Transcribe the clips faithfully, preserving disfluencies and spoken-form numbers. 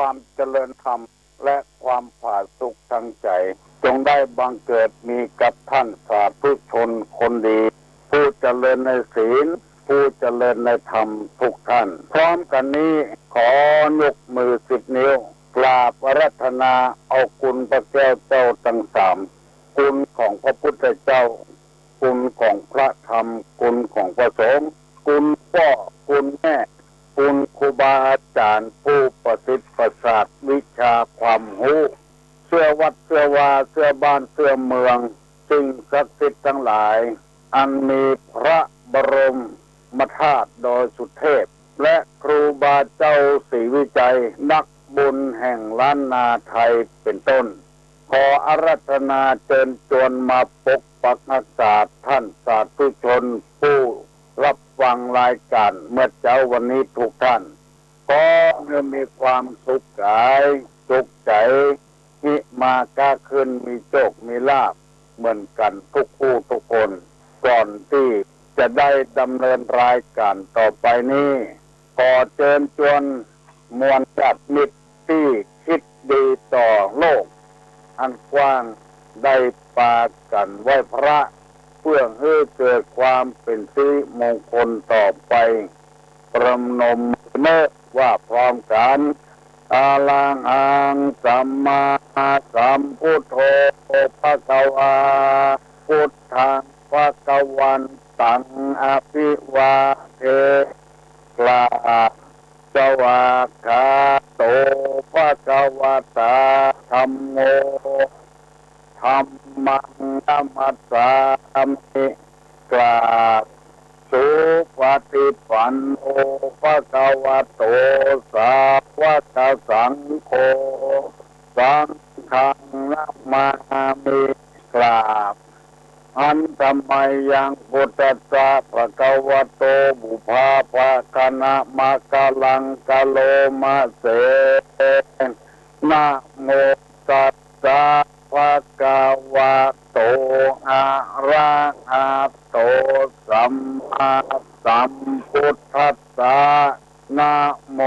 ความเจริญธรรม และความผาสุกทางใจ๋ จงได้บังเกิดมีกับท่านสาธุชนคนดี ผู้เจริญในศีล ผู้เจริญในธรรมทุกท่าน พร้อมกั๋นนี้ ขอยกมือสิบนิ้ว กราบอาราธนาเอาคุณพระแก้วเจ้าตังสาม คุณของพระพุทธเจ้า คุณของพระธรรม คุณของพระสงฆ์ คุณป้อ คุณแม่ คุณครูบาอาจ๋ารย์ ผู้ประสิทธิ์ประสาทวิชาความฮู้ เสื้อวัด เสื้อวา เสื้อบ้าน เสื้อเมือง สิ่งศักดิ์สิทธิ์ตังหลาย อันมีพระบรมธาตุดอยสุเทพ และครูบาเจ้าศรีวิชัย นักบุญแห่งล้านนาไทย เป๋นต้น ขออาราธนาเจิญจวนมาปกปักรักษาท่านสาธุชน ผู้รับฟังรายก๋านเมื่อเจ๊าวันนี้ทุกท่าน ขอหื้อมีความสุขก๋าย สุขใจ๋ ฮิมาก๊าขึ้น มีโชค มีลาภ เหมือนกั๋นทุกผู้ทุกคน ก่อนตี้จะได้ดำเนินรายก๋านต่อไปนี้ ขอเจิญจวนมวลญาติมิตรตี้คิดดีต่อโลกอันกว้าง ได้ปากั๋นไหว้พระ เปื้อหื้อเกิดความเป๋นสิริมงคลต่อไป ประนมมือเนาะ ว่าพร้อมกั๋น อะระหังสัมมาสัมพุทโธภะคะวา พุทธังภะคะวันตังอะภิวาเท กราบ สวากขาโตภะคะวะตาธัมโม ธัมมังนะมัสสามิ กราบ สุปะฏิปันโนภะคะวะโต สาวะกะสังโฆ สังฆังนะมามิ กราบ หันธะมะยังพุทธัสสะภะคะวะโต ปุพพะภะคะนะมะคะลังกะโลมะเส นะโมตัสสะภะคะวะโต อะระหะโต สัมมาสัมพุทธัสสะ นะโม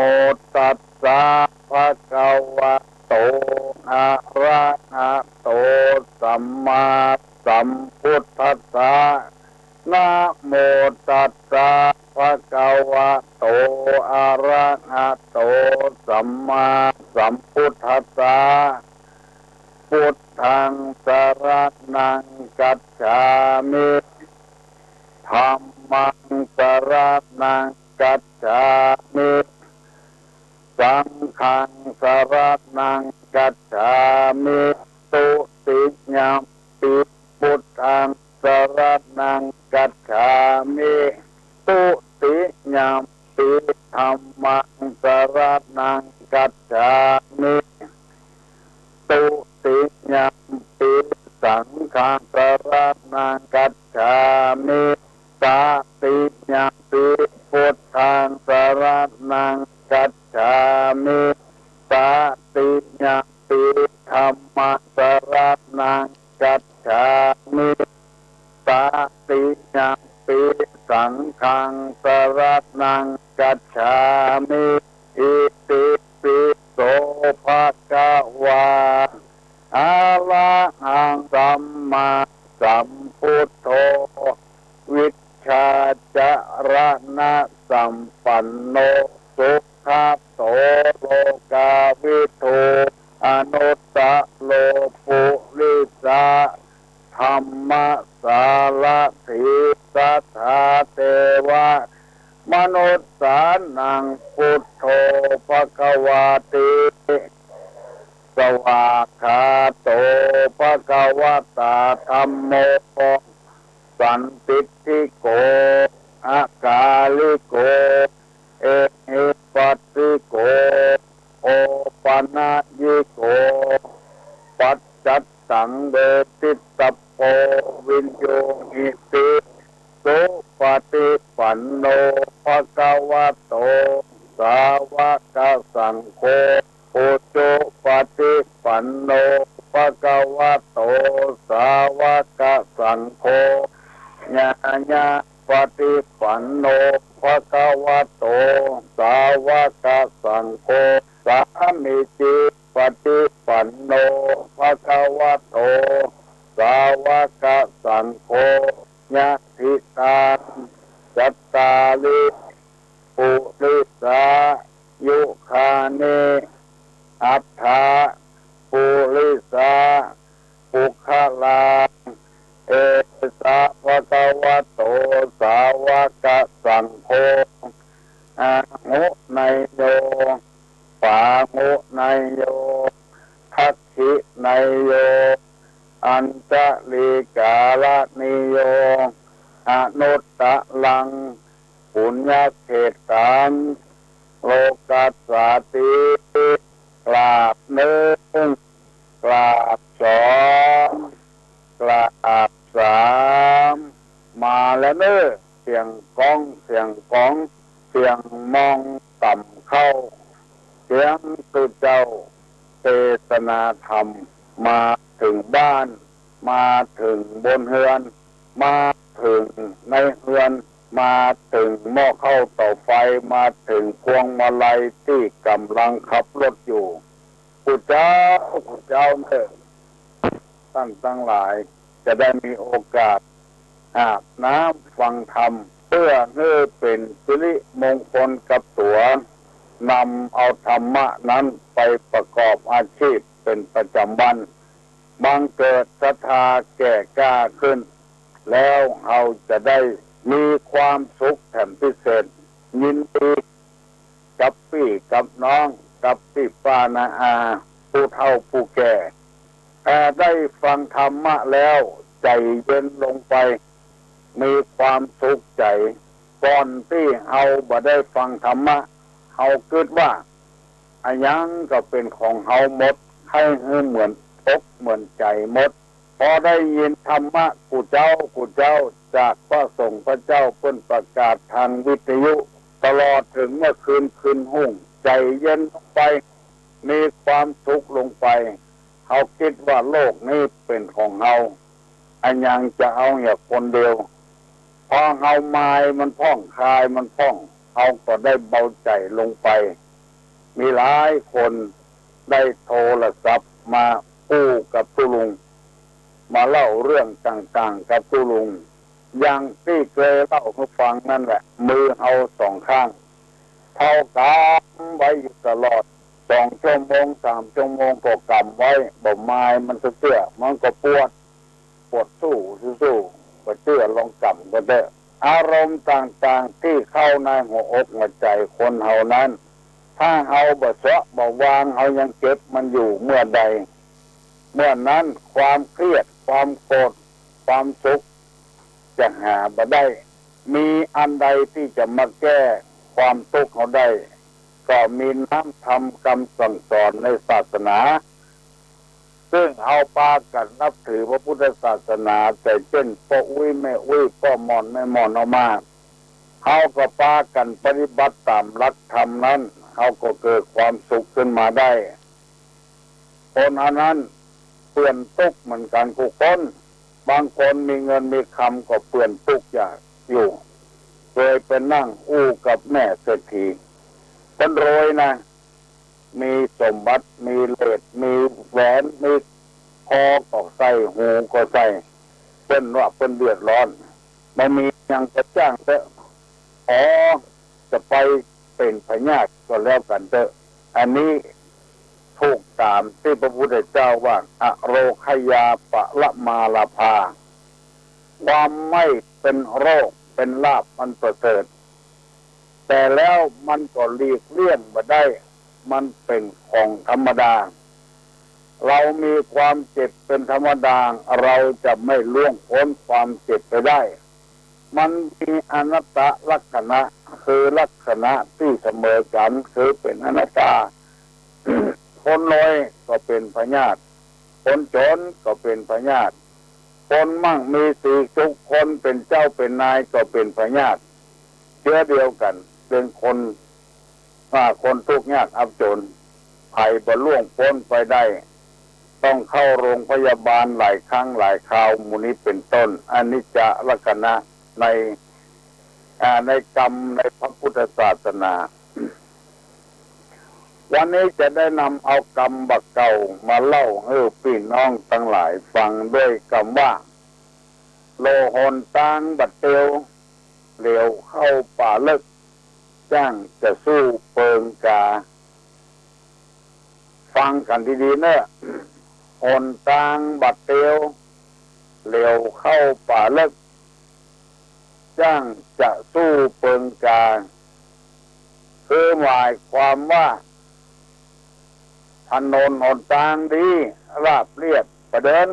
ตัสสะภะคะวะโต อะระหะโต สัมมาสัมพุทธัสสะ นะโมตัสสะภะคะวะโต อะระหะโต สัมมาสัมพุทธัสสะ พุทธังสะระณังคัจฉามิ ธัมมังสะระณังคัจฉามิ สังฆังสะระณังคัจฉามิ ตุติยัมปิ พุทธังสะระณังคัจฉามิ ตุติยัมปิ ธัมมังสะระณังคัจฉามิ ตุติยัมปิ สังฆังสะระณังคัจฉามิ ตะติยัมปิ พุทธังสะระณังคัจฉามิ ตะติยัมปิ ธัมมังสะระณังคัจฉามิ ตะติยัมปิ สังฆังสะระณังคัจฉามิ อิติปิโสภะคะวา อะระหังสัมมาสัมพุทโธ วิชชาจะระณะสัมปันโน สุขะโต โลกาวิทู อนุตตะโร ปุริสะธัมมะสารถี สัทธาเทวะมนุสสานัง พุทโธภะคะวาติ สวากขาโตภะคะวะตาธัมโม สันทิฏฐิโก อะกาลิโก เอหิปัสสิโก โอปะนะยิโก ปัจจัตตังเวทิตะโป วิญญูหิติ สุปะฏิปันโนภะคะวะโต สาวะกะสังโฆ อุจุปะฏิปันโนภะคะวะโต สาวะกะสังโฆ ญาญาปะฏิปันโนภะคะวะโต สาวะกะสังโฆ สา มีจี ปฏิปันโน ภะคะวะโต สาวกสังโฆ ยะถิตัง จัตตาริ ปุริสายุคานิ อัฏฐะ ปุริสา ปุคคลา เอสะ ภะคะวะโต สาวกสังโฆ อาหุเนยโย ปาหุเนยโย ทักขิเนยโย อัญชลีการะเนยโย อนุตตรัง ปุญญเขตตัง โลกัสสาติ กราบนึ่ง กราบสอง กราบสาม มาแล้วเน้อ เสียงก้อง เสียงก๋อง เสียงมองต่ำเข้า เสียงตุ๊เจ้าเตสนาธรรม มาเถิงบ้าน มาเถิงบนเฮือน มาเถิงในเฮือน มาเถิงหม้อข้าวเต๋าไฟ มาเถิงพวงมาลัยตี้ก่ำลังขับรถอยู่ ตุ๊เจ้า ตุ๊เจ้าเน้อ ต้านตังหลายจะได้มีโอกาสอาบน้ำฟังธรรม เปื้อหื้อเป๋นสิริมงคลกับตั๋ว นำเอาธรรมะนั้นไปประกอบอาชีพเป๋นประจ๋ำวัน บังเกิดศรัทธาแก่กล้าขึ้น แล้วเฮาจะได้มีความสุขแถมพิเศษ ยินดีกับปี้กับน้อง กับปี้ป้าน้าอา ผู้เฒ่าผู้แก่ ถ้าได้ฟังธรรมะแล้วใจ๋เย็นลงไป มีความสุขใจ๋ ก่อนตี้เฮาบ่ได้ฟังธรรมะ เฮากึ๊ดว่า อะหยังก็เป๋นของเฮาหมด ใค่หื้อเหมือนอกเหมือนใจ๋หมด พอได้ยินธรรมะกู้เจ้ากู้เจ้า จากพระสงฆ์พระเจ้าเปิ้นประกาศทางวิทยุ ตลอดเถิงเมื่อคืนคืนฮุ่ง ใจ๋เย็นลงไป มีความสุขลงไป เฮากึ๊ดว่าโลกนี้เป๋นของเฮา อะหยังจะเอาเหียคนเดียว พอเฮามายมันพ่องคายมันพ่อง เฮาก็ได้เบาใจ๋ลงไป มีหลายคนได้โทรศัพท์มาอู้กับตุ๊ลุง มาเล่าเรื่องต่างๆ กับตุ๊ลุง อย่างตี้เกยเล่าหื้อฟังนั่นแหละ มือเฮาสองข้าง เฮากำไว้อยู่ตลอด สองชั่วโมง สามชั่วโมงก็กำไว้ บ่มายมันสักเตื้อ มันก็ปวด ปวดสู้ สู้ๆ บ่เจื้อลองกำก็เต๊อะ อารมณ์ต่างๆ ตี้เข้าในหัวอกหัวใจ๋คนเฮานั้น ถ้าเฮาบ่เซาะบ่วาง เฮายังเก็บมันอยู่เมื่อใด เมื่อนั้นความเครียด ความโกรธ ความสุข จะหาบ่ได้ มีอันใดตี้จะมาแก้ความตุ๊กข์เฮาได้ ก็มีน้ำธรรมกำสั่งสอนในศาสนา ซึ่งเฮาปากั๋นนับถือพระพุทธศาสนา แต่เจ้นป้ออุ๊ยแม่อุ๊ย ป้อหม่อนแม่หม่อนเฮามา เฮาก็ปากั๋นปฏิบัติต๋ามหลักธรรมนั้น เฮาก็เกิดความสุขขึ้นมาได้ คนอันนั้นเปื้อนตุ๊กข์เหมือนกั๋นกู้คน บางคนมีเงินมีคำก็เปื้อนตุ๊กข์ยากอยู่ เกยไปนั่งอู้กับแม่เศรษฐี เปิ้นรวยนะ มีสมบัติ มีเหรียญ มีแหวน มีคอก็ใส่ หูก็ใส่ เปิ้นว่าเปิ้นเดือดร้อน บ่มีหยังก็จ้างเต๊อะ ขอจะไปเป๋นพยาธิก็แล้วกั๋นเต๊อะ อันนี้ถูกต๋ามตี้พระพุทธเจ้าว่า อโรคยาปรมาลาภา ความไม่เป็นโรคเป็นลาภอันประเสริฐ แต่แล้วมันก็หลีกเลี่ยงบ่ได้ มันเป๋นของธรรมดา เรามีความเจ็บเป๋นธรรมดา เราจะไม่ล่วงป๊นความเจ็บไปได้ มันมีอนัตตลักษณะ คือลักษณะตี้เสมอกั๋น คือเป๋นอนัตตา คนรวยก็เป๋นพยาธิ คนจนก็เป๋นพยาธิ คนมั่งมีสีสุข คนเป๋นเจ้าเป๋นนายก็เป๋นพยาธิ เจือเดียวกั๋น เป๋นคน ว่าคนตุ๊กข์ยากอับจ๋น ใผบ่ล่วงป๊นไปได้ ต้องเข้าโรงพยาบาลหลายครั้งหลายคราว หมู่นี้เป๋นต้น อนิจจลักษณะใน อ่า ในกรรมในพระพุทธศาสนา วันนี้จะได้นำเอากำบ่าเก่ามาเล่าหื้อปี้น้องตังหลายฟังด้วยกำว่า โล่หนตางบ่าเตียว เหลียวเข้าป่าเลิก จ้างจะสู้เปิงกา ฟังกั๋นดีๆ เน่อ หนตางบ่าเตียว เหลียวเข้าป่าเลิก จ้างจะสู้เปิงกา คือหมายความว่า ถนนหนตางดี ราบเรียบ ไปเดิน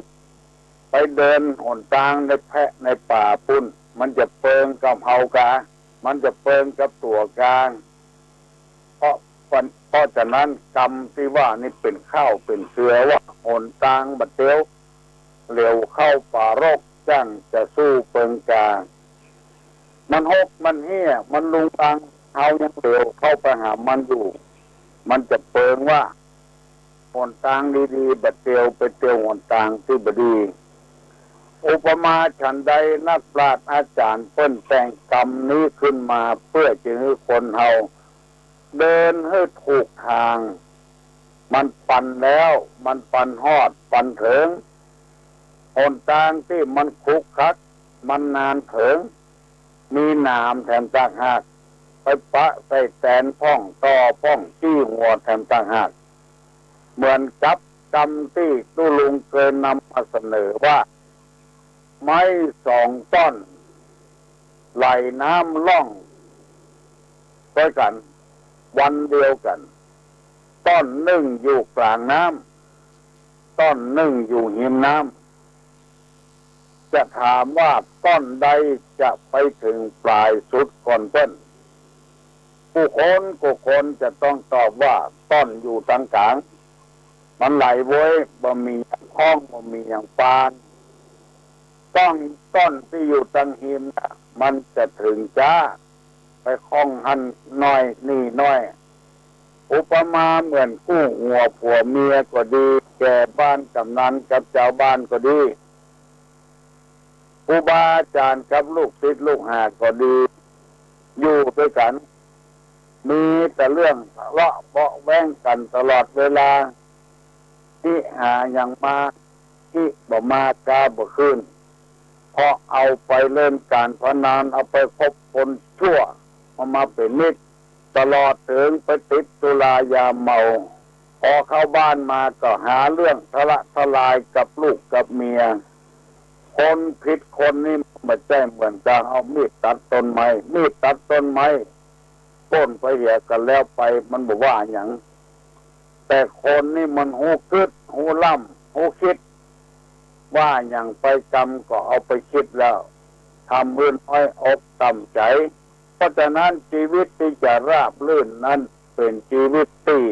ไปเดินหนตางในแพะในป่าปุ้น มันจะเปิงกับเฮากา มันจะเปิงกับตั๋วกา เพราะ เพราะฉะนั้นกำตี้ว่านี่เป๋นข้าวเป๋นเสือว่า หนตางบ่าเตียว เหลียวเข้าป่าเลิก จ้างจะสู้เปิงกา มันหกมันเฮี้ย มันลุงลัง เฮายังเหลียวเข้าไปหามันอยู่ มันจะเปิงว่า หนตางดีๆ บ่าเตียว ไปเตียวหนตางตี้บ่ดี อุปมาฉันใด นักปราชญ์อาจ๋ารย์เปิ้นแต่งกำนี้ขึ้นมาเปื้อจะหื้อคนเฮาเดินหื้อถูกตาง มันปันแล้ว มันปันฮอด ปันเถิง หนตางตี้มันขรุขระ มันนานเถิง มีหนามแถมต่างหาก ไปปะใส่แตนพ่อง ต่อพ่อง จี้หัวแถมต่างหาก เหมือนกับกำตี้ตุ๊ลุงเกยนำมาเสนอว่า ไม้สองต้อน ไหลน้ำล่อง ตวยกั๋น วันเดียวกั๋น ต้อนนึ่งอยู่ก๋างน้ำ ต้อนนึ่งอยู่ฮิมน้ำ จะถามว่าต้อนใดจะไปเถิงป๋ายสุดก่อนเปิ้น กู้คนกู้คนจะต้องตอบว่า ต้อนอยู่ตางก๋าง มันไหลเว้ย บ่มีหยังค้อง บ่มีหยังปาน ต้อน ต้อนตี้อยู่ตางฮิมน่ะ มันจะเถิงจ๊า ไปค้องหั้นน้อยนี่น้อย อุปมาเหมือนกู้หัวผัวเมียก็ดี แก่บ้านก๋ำนันกับจาวบ้านก็ดี ครูบาอาจ๋ารย์กับลูกศิษย์ลูกหาก็ดี อยู่ตวยกั๋น มีแต่เรื่องทะเลาะเบาะแว้งกั๋นตลอดเวลา อิหาหยังมา อิบ่มากาบ่คืน เพราะเอาไปเล่นก๋านพนัน เอาไปคบคนชั่ว เอามาเป๋นมิตร ตลอดเถิงไปติดสุรายาเมา พอเข้าบ้านมาก็หาเรื่องทะเลาะทะลายกับลูกกับเมีย คนผิดคนนี่บ่ใจ้เหมือนกับเอามีดตัดต้นไม้ มีดตัดต้นไม้ ป๊นไปเหียกั๋นแล้วไป มันบ่ว่าหยัง แต่คนนี่มันฮู้กึ๊ด ฮู้ล้ำ ฮู้กึ๊ด ว่าหยังไปกำก็เอาไปกึ๊ดแล้ว ทำหื้อน้อยอกต่ำใจ๋ เพราะฉะนั้นชีวิตตี้จะราบรื่นนั้นเป๋นชีวิตตี้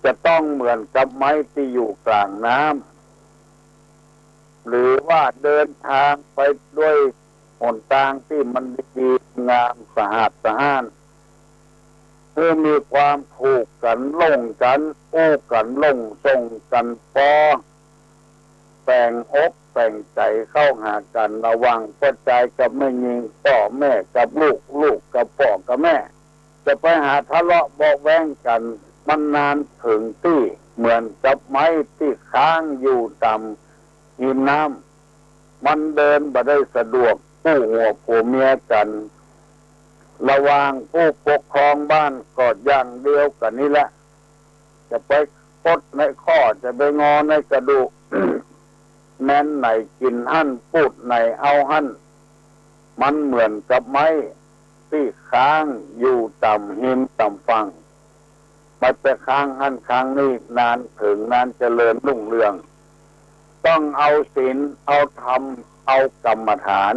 จะต้องเหมือนกับไม้ตี้อยู่ก๋างน้ำ หรือว่าเดินตางไปด้วยหนตางตี้มันดีๆ งามสะอาดสะอ้าน หื้อมีความถูกกั๋นลงกั๋น อู้กั๋นลงส่งกั๋นปอ แป๋งอกแป๋งใจ๋เข้าหากั๋น ระหว่างป้อจายกับแม่ญิง ป้อแม่กับลูก ลูกกับป้อกับแม่ จะไปหาทะเลาะเบาะแว้งกั๋น มันนานเถิงตี้ เหมือนกับไม้ตี้ค้างอยู่ต๋ามฮิมน้ำ มันเดินบ่ได้สะดวก กู้หัวผัวเมียกั๋น ระหว่างผู้ปกครองบ้านก็อย่างเดียวกั๋นนี่แหละ จะไปคดในข้อ จะไปงอในกระดูก แม้นไหนกิ๋นหั้น ปูดไหนเอาหั้น มันเหมือนกับไม้ตี้ค้างอยู่ต๋ามฮิมต๋ามฝั่ง มันไปค้างหั้นค้างนี่ นานเถิงนานเจริญรุ่งเรือง ต้องเอาศีล เอาธรรม เอากรรมฐาน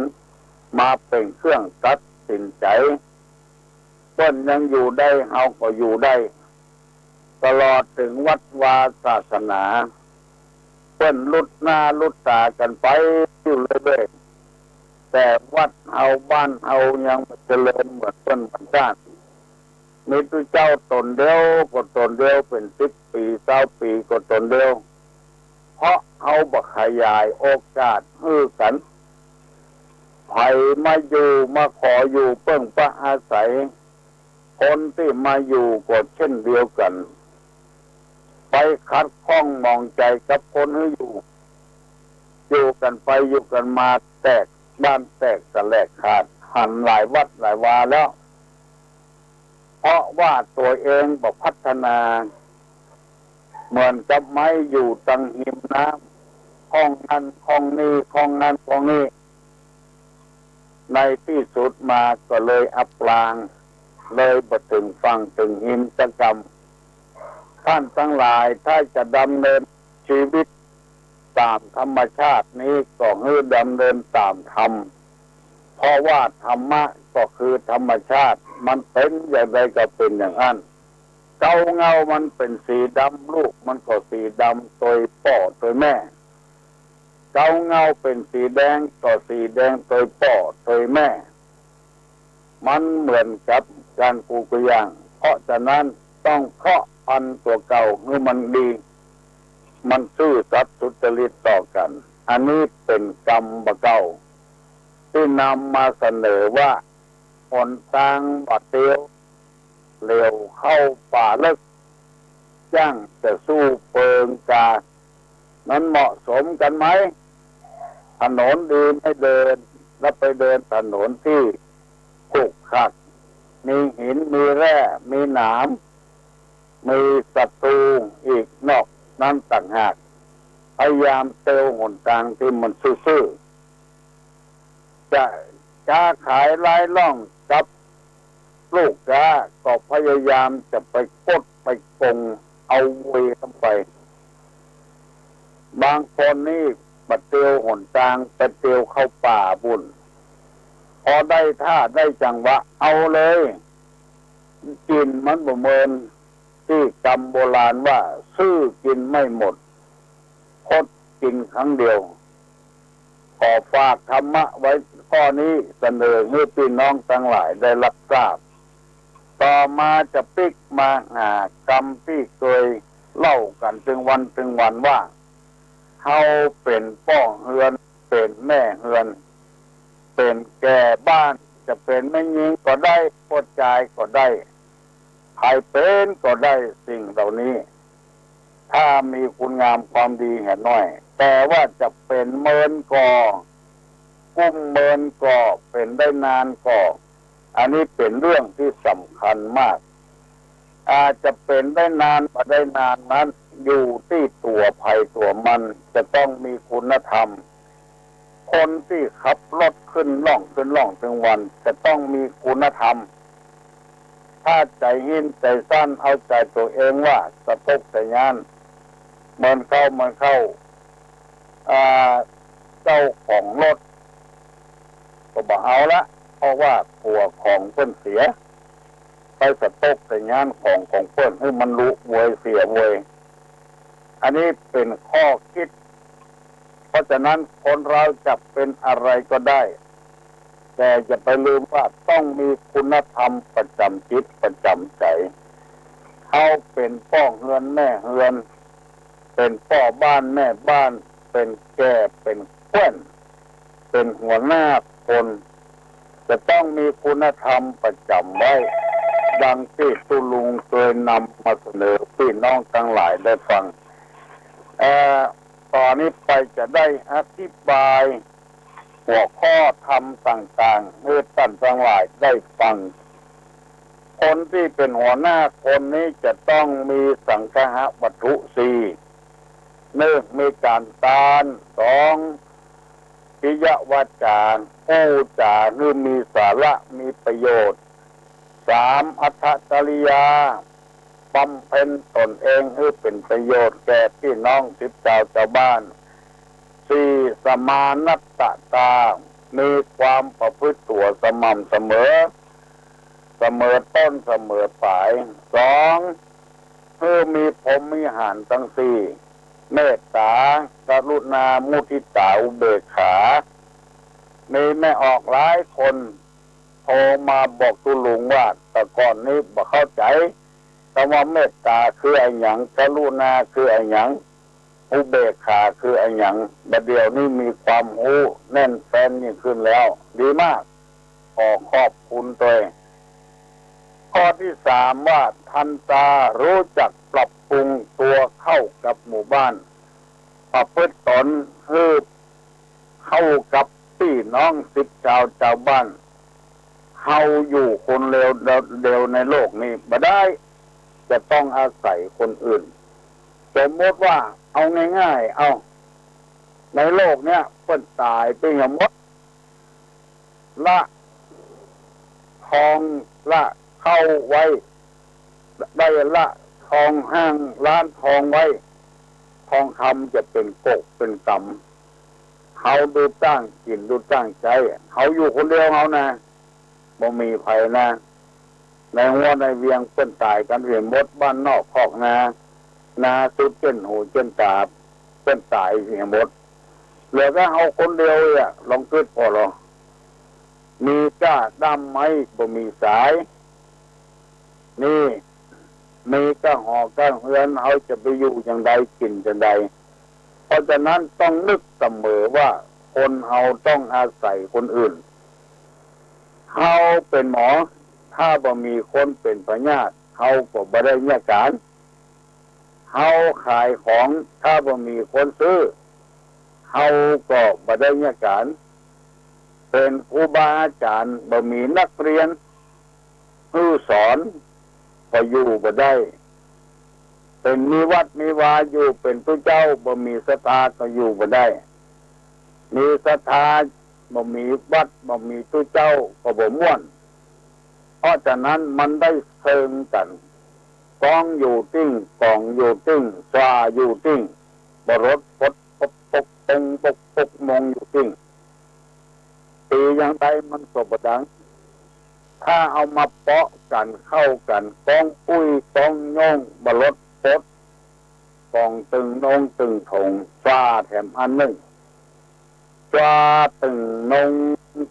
มาเป๋นเครื่องตัดสินใจ๋ เปิ้นยังอยู่ได้ เฮาก็อยู่ได้ ตลอดเถิงวัดวาศาสนา เปิ้นลุดหน้าลุดต๋ากั๋นไปอยู่เรื่อยๆ แต่วัดเฮาบ้านเฮายังบ่เจริญเหมือนเปิ้นเหมือนก้าน มีตุ๊เจ้าต๋นเดียวก็ต๋นเดียว เป๋นสิบปี๋ซาวปี๋ก็ต๋นเดียว เพราะเฮาบ่ขยายโอกาสหื้อกั๋น ใผมาอยู่มาขออยู่เปิ้งปะอาศัย คนตี้มาอยู่ก็เช่นเดียวกั๋น ไปขัดข้องหมองใจ๋กับคนหื้ออยู่ อยู่กั๋นไปอยู่กั๋นมาแตกบ้านแตกสะแหลกขาด หันหลายวัดหลายวาแล้ว เพราะว่าตั๋วเองบ่พัฒนา เหมือนกับไม้อยู่ตังฮิมน้ำ ข้องนั้นข้องนี้ ข้องนั้นข้องนี้ ในตี้สุดมาก็เลยอับปาง เลยบ่เถิงฝั่งเถิงฮิมสักกำ ท่านตังหลายถ้าจะดำเนินชีวิตต๋ามธรรมชาตินี้ก็หื้อดำเนินต๋ามธรรม เพราะว่าธรรมะก็คือธรรมชาติ มันเป๋นอย่างใดก็เป๋นอย่างอั้น เก๊าเง้ามันเป๋นสีดำ ลูกมันก็สีดำตวยป้อตวยแม่ เก๊าเง้าเป๋นสีแดงก็สีแดงตวยป้อตวยแม่ มันเหมือนกับก๋านกู่กู่อย่าง เพราะฉะนั้นต้องเพาะพันธุ์ตั๋วเก่าหื้อมันดี มันซื่อสัตย์สุจริตต่อกั๋น อันนี้เป๋นกรรมบ่าเก่า ตี้นำมาเสนอว่า หนตางบ่าเตียว เหลียวเข้าป่าเลิ็ก จ้างจะสู้เปิงกา มันเหมาะสมกั๋นไหม ถนนดีไม่เดิน แล้วไปเดินถนนตี้ขรุขระ มีหิน มีแร่ มีหนาม มีศัตรูอีกนอกนั้นต่างหาก พยายามเตียวหนตางตี้มันซื่อๆ จะค้าขายล้ายล่องกับลูกค้า ก็พยายามจะไปกดไปโกงเอาเวยเข้าไป บางคนนี่บ่าเตียวหนตาง ไปเตียวเข้าป่าปู๊น พอได้ท่าได้จังหวะเอาเลย กิ๋นมันบ่เมิน ตี้กำโบราณว่า ซื่อกิ๋นไม่หมด คดกิ๋นครั้งเดียว ขอฝากธรรมะไว้ข้อนี้เสนอหื้อปี้น้องตังหลายได้รับทราบ ต่อมาจะปิ๊กมาหากำตี้เกยเล่ากั๋นตึงวันตึงวันว่า เฮาเป๋นป้อเฮือน เป๋นแม่เฮือน เป๋นแก่บ้าน จะเป๋นแม่ญิงก็ได้ ป้อจายก็ได้ ใผเป๋นก็ได้สิ่งเหล่านี้ ถ้ามีคุณงามความดีเหียน้อย แต่ว่าจะเป๋นเมินก่อ กุ้มเมินก่อ เป๋นได้นานก่อ อันนี้เป๋นเรื่องตี้สำคัญมาก อาจจะเป๋นได้นานบ่ได้นานนั้น อยู่ตี้ตั๋วใผตั๋วมัน จะต้องมีคุณธรรม คนตี้ขับรถขึ้นล่องขึ้นล่องตึงวัน จะต้องมีคุณธรรม ถ้าใจ๋หิ้นใจ๋สั้น เอาใจ๋ตั๋วเองว่าสะตกสะย้าน เมินเข้าเมินเข้า อ่า เจ้าของรถก็บ่เอาละ เพราะว่ากั๋วของเปิ้นเสีย ไปสะตกสะย้านของของเปิ้น หื้อมันหลุเวยเสียเวย อันนี้เป๋นข้อคิด เพราะฉะนั้นคนเราจะเป๋นอะไรก็ได้ แต่อย่าไปลืมว่าต้องมีคุณธรรมประจ๋ำจิตประจ๋ำใจ๋ เฮาเป๋นป้อเฮือนแม่เฮือน เป๋นป้อบ้านแม่บ้าน เป๋นแก่เป๋นแคว่น เป๋นหัวหน้าคน จะต้องมีคุณธรรมประจ๋ำไว้ ดังตี้ตุ๊ลุงเกยนำมาเสนอปี้น้องตังหลายได้ฟัง เอ่อ ต่อนี้ไปจะได้อธิบายหัวข้อธรรมต่างๆ หื้อต้านตังหลายได้ฟัง คนตี้เป๋นหัวหน้าคนนี้จะต้องมีสังคหวัตถุสี่ นึ่ง มีก๋านตาน สอง ปิยวาจ๋า อู้จ๋าหื้อมีสาระมีประโยชน์ สาม อัตถจริยา บำเพ็ญต๋นเองหื้อเป๋นประโยชน์แก่ปี้น้องสิทธิ์จาวจาวบ้าน สี่ สมานัตตา มีความประพฤติตั๋วสม่ำเสมอ เสมอต้นเสมอป๋าย สอง หื้อมีพรหมวิหารตังสี่ เมตต๋า กรุณา มุทิต๋า อุเบกขา มีแม่ออกหลายคนโทรมาบอกตุ๊ลุงว่า แต่ก่อนนี้บ่เข้าใจ๋ กำว่าเมตต๋าคืออะหยัง กรุณาคืออะหยัง อุเบกขาคืออะหยัง บ่าเดี่ยวนี้มีความฮู้แน่นแฟ้นยิ่งขึ้นแล้ว ดีมาก ขอขอบคุณตวย ข้อ ตี้สามว่า ทันตา ฮู้จักปรับปรุงตั๋วเข้ากับหมู่บ้าน ประพฤติต๋นหื้อเข้ากับปี้น้องศิษย์จาว จาวบ้าน เฮาอยู่คนเดียว เดียวในโลกนี้บ่ได้ จะต้องอาศัยคนอื่น สมมติว่า เอาง่ายๆ เอา ในโลกเนี้ย เปิ้นต๋ายไปเหียหมด ละทองละเค้าไว้ ได้ละทองห้างร้านทองไว้ ทองคำจะเป๋นกกเป๋นกำ เฮาดูตั้งจิตดูตั้งใจ๋ เฮาอยู่คนเดียวเฮานะ บ่มีใผนะ ในฮั้วในเวียงเปิ้นต๋ายกั๋นเหียหมด บ้านนอกคอกนา นาสุดเจ้นหูเจ้นต๋า เปิ้นต๋ายเหียหมด เหลือก้าเฮาคนเดียวเนี่ย ลองกึ๊ดผ่อลอ มีก้าด้ามไม้บ่มีสาย นี่ มีก้าหอก้าเฮือน เฮาจะไปอยู่จาใด กิ๋นจาใด เพราะฉะนั้นต้องนึกเสมอว่า คนเฮาต้องอาศัยคนอื่น เฮาเป๋นหมอ ถ้าบ่มีคนเป๋นพยาธิ เฮาก็บ่ได้เยียะก๋าน เฮาขายของ ถ้าบ่มีคนซื้อ เฮาก็บ่ได้เยียะก๋าน เป๋นครูบาอาจ๋ารย์ บ่มีนักเฮียนหื้อสอน ก็อยู่บ่ได้ เป๋นมีวัดมีวาอยู่ เป๋นตุ๊เจ้า บ่มีศรัทธาก็อยู่บ่ได้ มีศรัทธา บ่มีวัด บ่มีตุ๊เจ้า ก็บ่ม่วน เพราะฉะนั้นมันได้เซิงกั๋น กองอยู่ติ้ง ก๋องอยู่ติ้ง สว่าอยู่ติ้ง บ่ลดปดปกปกปงปกปกมงอยู่ติ้ง ตี๋จาใดมันก็บ่ดัง ถ้าเอามาเปาะกั๋นเข้ากั๋น กองปุ้ยกองโย่ง บ่ลดปด ก๋องตึงนงตึงถง สว่าแถมอันนึ่ง สว่าตึงนง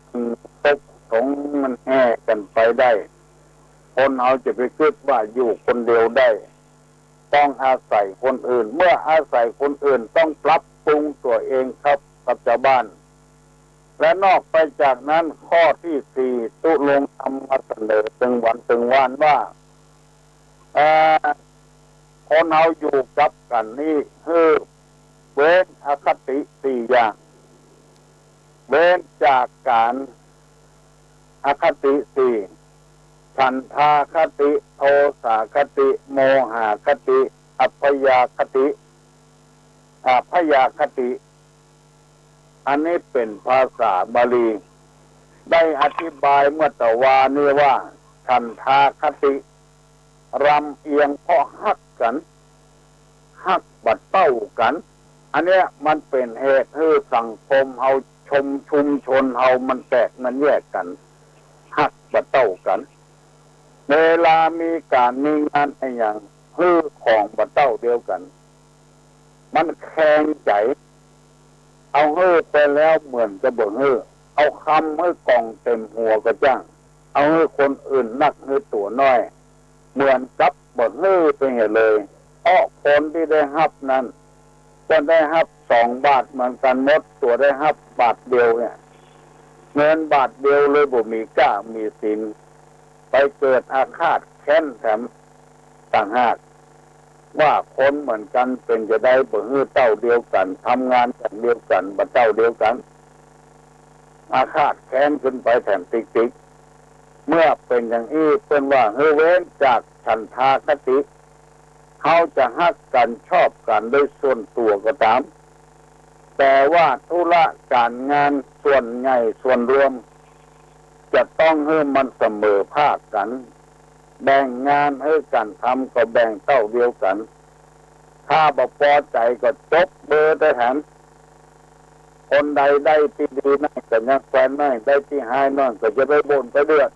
ตึงตกถง มันแห่กั๋นไปได้ คนเฮาจะไปกึ๊ดว่าอยู่คนเดียวได้ ต้องอาศัยคนอื่น เมื่ออาศัยคนอื่นต้องปรับปรุงตั๋วเองครับ กับจาวบ้าน และนอกไปจากนั้น ข้อตี้สี่ ตุ๊ลุงนำมาเสนอตึงวันตึงวานว่า เอ่อ คนเฮาอยู่กับกั๋นนี้ หื้อเว้นอคติสี่อย่าง เว้นจากก๋านอคติสี่ ฉันทาคติ โทสาคติ โมหาคติ อัพยาคติ อัพยาคติ อันนี้เป๋นภาษาบาลี ได้อธิบายเมื่อตะวานี้ว่า ฉันทาคติ ลำเอียงเพราะฮักกั๋น ฮักบ่เต้ากั๋น อันเนี้ยมันเป๋นเหตุหื้อสังคมเฮา ชม ชุมชนเฮามันแตกมันแยกกั๋น ฮักบ่เต้ากั๋น เวลามีก๋านมีงานอะหยัง หื้อของบ่เต้าเดียวกั๋น มันแข็งใจ๋ เอาหื้อไปแล้วเหมือนกับบ่หื้อ เอากำหื้อกองเต๋มหัวก็จ้าง เอาหื้อคนอื่นนักหื้อตั๋วน้อย เหมือนกับบ่หื้อไปเหียเลย เพราะคนตี้ได้ฮับนั้น ก็ได้ฮับสองบาทเหมือนกั๋นหมด ตั๋วได้ฮับบาทเดียวเนี่ย เงินบาทเดียวเลยบ่มีก้ามีสิน ไปเกิดอาฆาตแค้นแถมต่างหาก ว่าคนเหมือนกั๋นเป๋นจาใดบ่หื้อเต้าเดียวกั๋น ทำงานอย่างเดียวกั๋น บ่เต้าเดียวกั๋น อาฆาตแค้นขึ้นไปแถมติ๊กๆ เมื่อเป๋นอย่างอี้เปิ้นว่าหื้อเว้นจากฉันทาคติ เฮาจะฮักกั๋นชอบกั๋นโดยส่วนตั๋วก็ต๋าม แต่ว่าธุระก๋านงานส่วนใหญ่ส่วนรวม จะต้องหื้อมันเสมอภาคกั๋น แบ่งงานหื้อกั๋นทำก็แบ่งเต้าเดียวกั๋น ถ้าบ่ปอใจ๋ก็จบเบอร์ได้แถม คนใดได้ตี้ดีน้อยก็ยังแควนน้อย ได้ตี้ฮ้ายน้อยก็จะไปบ่นไปเดือด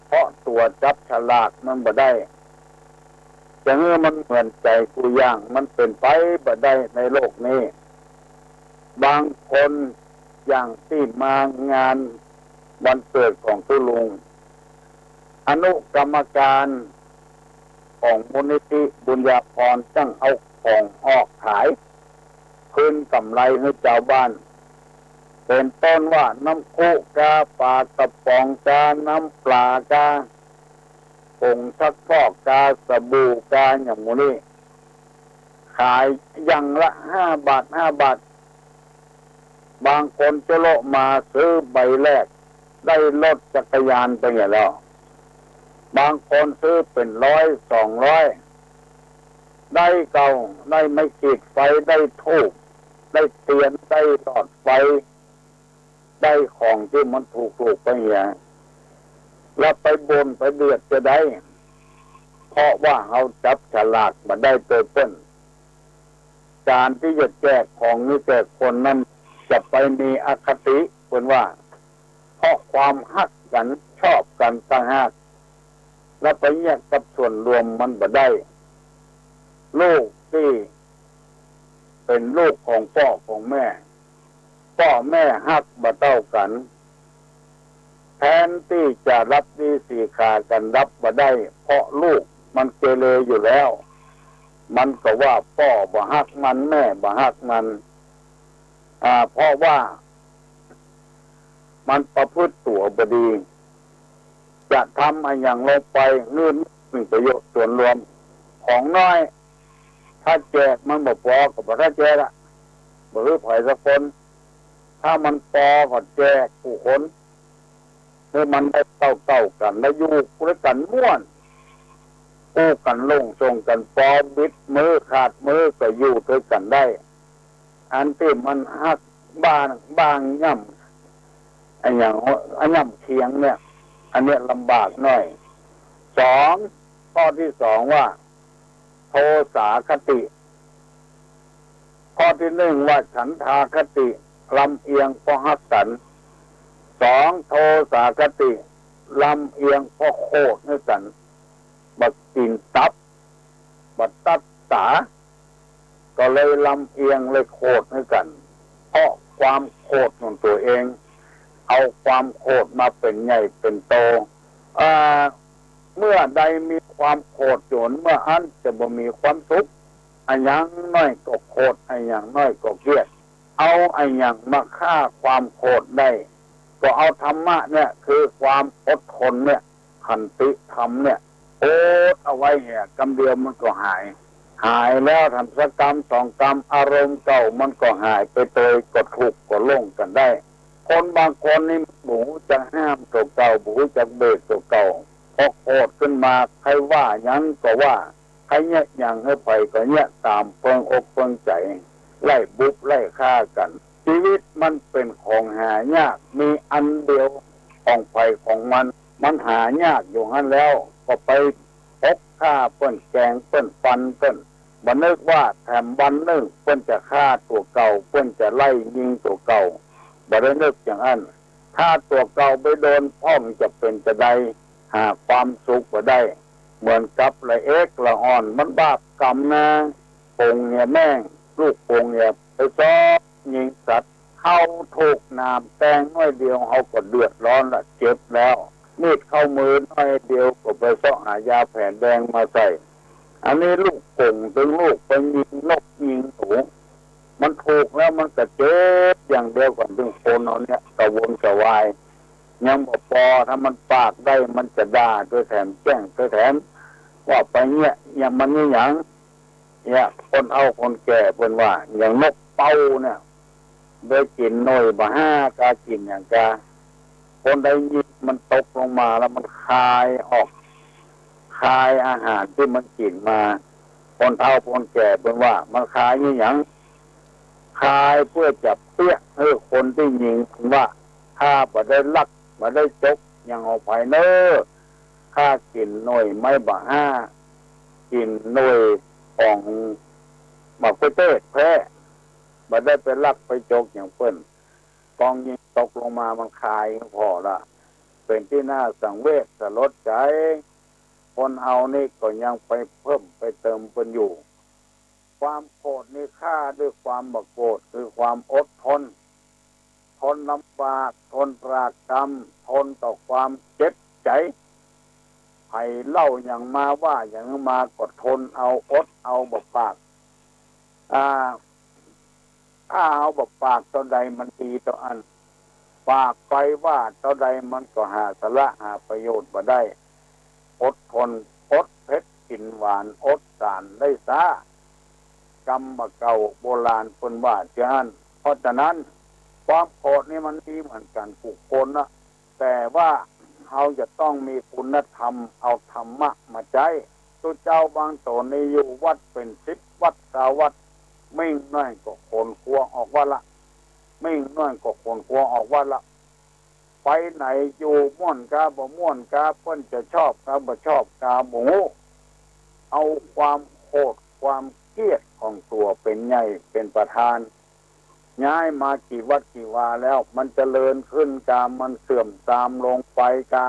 เพราะตั๋วจับฉลากมันบ่ได้ จะหื้อมันเหมือนใจ๋กู้อย่าง มันเป๋นไปบ่ได้ในโลกนี้ บางคนอย่างตี้มางานวันเกิดของตุ๊ลุง อนุกรรมการของมูลนิธิบุญญาภรณ์จั้งเอาของออกขาย คืนก๋ำไรหื้อจาวบ้าน เป๋นต้นว่าน้ำคุกา ป๋ากระป๋องกา น้ำปลากา ผงซักฟอก กาสบู่ กาหยังหมู่นี้ ขายอย่างละห้าบาท ห้าบาท บางคนจะเลาะมาซื้อใบแรก ได้รถจักรยานไปเหียแล้ว บางคนซื้อเป๋นร้อย สองร้อย ได้เก่า ได้ไม้ขีดไฟ ได้ธูป ได้เตียน ได้หลอดไฟ ได้ของตี้มันถูกๆ ไปเหีย แล้วไปบ่นไปเดือดจะใด เพราะว่าเฮาจับฉลากบ่ได้โตเปิ้น การตี้จะแจกของนี้แก่คนนั้น จะไปมีอคติ เปิ้นว่า เพราะความฮักกั๋น ชอบกั๋นต่างหาก แล้วไปเยียะกับส่วนรวมมันบ่ได้ ลูกตี้เป๋นลูกของป้อของแม่ ป้อแม่ฮักบ่เต้ากั๋น แทนตี้จะรักดีสีขากั๋น รักบ่ได้ เพราะลูกมันเกเรอยู่แล้ว มันก็ว่าป้อบ่ฮักมัน แม่บ่ฮักมัน อ่า เพราะว่ามันประพฤติตั๋วบ่ดี จะทำอะหยังลงไป นึ่งประโยชน์ส่วนรวม ของน้อย ถ้าแจกมันบ่ปอก็บ่ถ้าแจกอะ บ่หื้อใผสักคน ถ้ามันปอก็แจกกู้คน หื้อมันได้เต้าๆ กั๋น แล้วอยู่ด้วยกั๋นม่วน กู้กั๋นลงส่งกั๋น ปอบิดมือขาดมือก็อยู่ด้วยกั๋นได้ อันตี้มันฮักบ้าง บ้างย่ำ อะหยัง อะย่ำเคียงเนี่ย อันเนี้ยลำบากหน่อย สอง ข้อตี้สองว่า โทสาคติ ข้อตี้นึ่งว่าฉันทาคติ ลำเอียงเพราะฮักกั๋น สอง โทสาคติ ลำเอียงเพราะโขดหื้อกั๋น บ่กิ๋นตับ บ่ตัดต๋า ก็เลยลำเอียงเลยโขดหื้อกั๋น เพราะความโขดของตั๋วเอง เอาความโขดมาเป๋นใหญ่เป๋นโต อ่า เมื่อใดมีความโขดอยู่ เมื่ออั้นจะบ่มีความสุข อะหยังน้อยก็โขด อะหยังน้อยก็เคียด เอาอะหยังมาฆ่าความโขดได้ ก็เอาธรรมะเนี่ย คือความอดทนเนี่ย ขันติธรรมเนี่ย อดเอาไว้เหีย กำเดียวมันก็หาย หายแล้วทำสักกำสองกำ อารมณ์เก่ามันก็หายไปโตย ก็ทุกข์ก็โล่งกั๋นได้ คนบางคนนี่บ่ฮู้จักห้ามตั๋วเก่า บ่ฮู้จักเบรกตั๋วเก่า พอโขดขึ้นมา ใครว่าหยังก็ว่า ใครเยียะหยังหื้อใผก็เยียะต๋ามเปิงอกเปิงใจ๋ ไล่บุบไล่ฆ่ากั๋น ชีวิตมันเป๋นของหายาก มีอันเดียวของใผของมัน มันหายากอยู่หั้นแล้ว ก็ไปปกฆ่าเปิ้น แก๋งเปิ้น ฟันเปิ้น บ่นึกว่าแถมวันนึ่งเปิ้นจะฆ่าตั๋วเก่า เปิ้นจะไล่ยิงตั๋วเก่า บ่ได้นึกอย่างอั้น ถ้าตั๋วเก่าไปโดนพ่องจะเป๋นจะใด หาความสุขบ่ได้ เหมือนกับละเอกละอ่อน มันบาปกรรมนา ปงเหียแม่ง ลูกปงเหีย ไปซอกยิงสัตว์ เฮาถูกหนามแตงน้อยเดียว เฮาก็เดือดร้อนละ เจ็บแล้ว มีดเข้ามือน้อยเดียวก็ไปเซาะหายาแผนแดงมาใส่ อันนี้ลูกโป่งตึงลูกไปยิงนกยิงหนู มันถูกแล้วมันก็เจ็บอย่างเดียวก่อน ตึงคนเฮาเนี่ยกระวนกระวาย ยังบ่ปอ ถ้ามันปากได้มันจะด่าตวยแถม แจ้งตวยแถม ว่าไปเนี่ย อย่างมันนี่หยัง เนี่ย คนเฒ่าคนแก่เปิ้นว่า อย่างนกเป้าเนี่ย ได้กิ๋นหน่วยบ่ห้ากากิ๋นหยังกา คนใดยิงมันตกลงมาแล้วมันคายออก คายอาหารตี้มันกิ๋นมา คนเฒ่าคนแก่เปิ้นว่า มันคายนี่หยัง คายเปื้อจะเปี้ยะหื้อคนตี้ยิง เปิ้นว่า ข้าบ่ได้ลัก บ่ได้จกหยังของใผเน่อ ข้ากิ๋นหน่วยไม้บ่ห้า กิ๋นหน่วยของหมากกล้วยเทศแท้ บ่ได้ไปลักไปจกหยังเปิ้น กองยิงตกลงมามันคายผ่อละ เป๋นตี้น่าสังเวชสลดใจ๋ คนเฮานี่ก็ยังไปเพิ่มไปเติมเปิ้นอยู่ ความโขดนี่ฆ่าด้วยความบ่โขด คือความอดทน ทนลำบาก ทนปรากกรรม ทนต่อความเจ็บใจ๋ ใผเล่าหยังมาว่าหยังมาก็ทนเอา อดเอาบ่ปาก อ่า ถ้าเฮาบ่ปากเต้าใดมันดีเต้าอั้น ปากไปว่าเต้าใดมันก็หาสาระหาประโยชน์บ่ได้ อดทน อดเผ็ดกิ๋นหวาน อดสารได้ซ้า กำบ่าเก่า โบราณเปิ้นว่าเจ้าอั้น เพราะฉะนั้น ความโกรธนี่มันดีเหมือนกั๋นกู้คนนะ แต่ว่าเฮาจะต้องมีคุณธรรม เอาธรรมะมาใจ๊ ตุ๊เจ้าบางต๋นนี่อยู่วัดเป๋นสิบวัดซาววัด มิ่งหน้อยก็ขนครัวออกวัดละ มิ่งหน้อยก็ขนครัวออกวัดละ ไปไหนอยู่ม่วนกาบ่ม่วนกา เปิ้นจะชอบกาบ่ชอบกาบ่ฮู้ เอาความโกรธความเกลียดของตั๋วเป๋นใหญ่เป๋นประธาน ย้ายมากี่วัดกี่วาแล้ว มันเจริญขึ้นกา มันเสื่อมทรามลงไปกา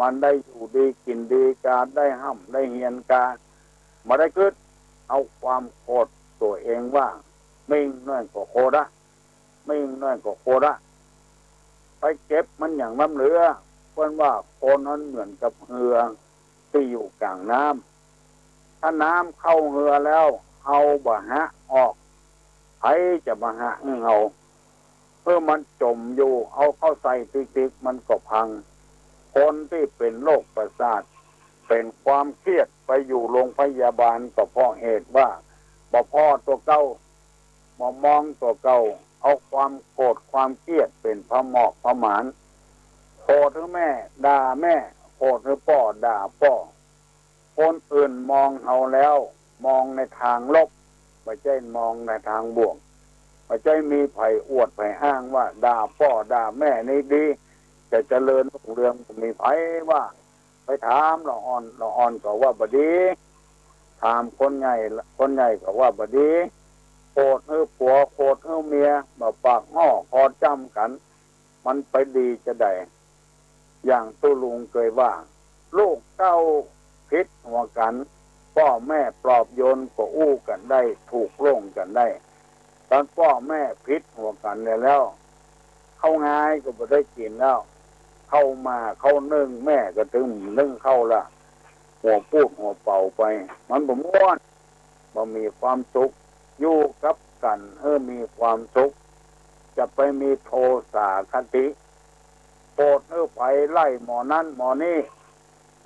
มันได้อยู่ดีกิ๋นดีกา ได้ฮ่ำได้เฮียนกา บ่ได้กึ๊ด เอาความโกรธตั๋วเองว่า มิ่งหน้อยก็โกรธอะ มิ่งหน้อยก็โกรธอะ ไปเก็บมันหยังล้ำเหลือ เปิ้นว่าคนนั้นเหมือนกับเฮือตี้อยู่ก๋างน้ำ ถ้าน้ำเข้าเฮือแล้ว เฮาบ่หะออก ใผจะมาหะหื้อเฮา เมื่อมันจ๋มอยู่ เอาเข้าใส่ติ๊กๆ มันก็พัง คนตี้เป๋นโรคประสาท เป๋นความเครียด ไปอยู่โรงพยาบาลก็เพราะเหตุว่า บ่ผ่อตั๋วเก่า บ่มองตั๋วเก่า เอาความโกรธความเกลียดเป๋นผะหมอกผะหมาน โกรธหื้อแม่ด่าแม่ โกรธหื้อป้อด่าป้อ คนอื่นมองเฮาแล้ว มองในตางลบ บ่ใจ้มองในตางบวก บ่ใจ้มีใผอวดใผอ้างว่าด่าป้อด่าแม่นี่ดี จะเจริญรุ่งเรือง บ่มีใผว่า ไปถามละอ่อน ละอ่อนก็ว่าบ่ดี ถามคนใหญ่ คนใหญ่ก็ว่าบ่ดี โกรธหื้อผัว โกรธหื้อเมีย บ่ปากฮ้อคอจ้ำกั๋น มันไปดีจาใด อย่างตุ๊ลุงเกยว่า ลูกเต้าผิดหัวกั๋น ป้อแม่ปลอบโยนก็อู้กั๋นได้ ถูกลงกั๋นได้ ต๋อนป้อแม่ผิดหัวกั๋นแล้ว ข้าวงายก็บ่ได้กิ๋นแล้ว ข้าวหม่าข้าวนึ่งแม่ก็ตึงนึ่งข้าวละ หัวปูดหัวเป๋าไป มันบ่ม่วน บ่มีความสุข อยู่กับกั๋นหื้อมีความสุข จะไปมีโทสาคติ โกรธหื้อใผไล่หมอนั้นหมอนี้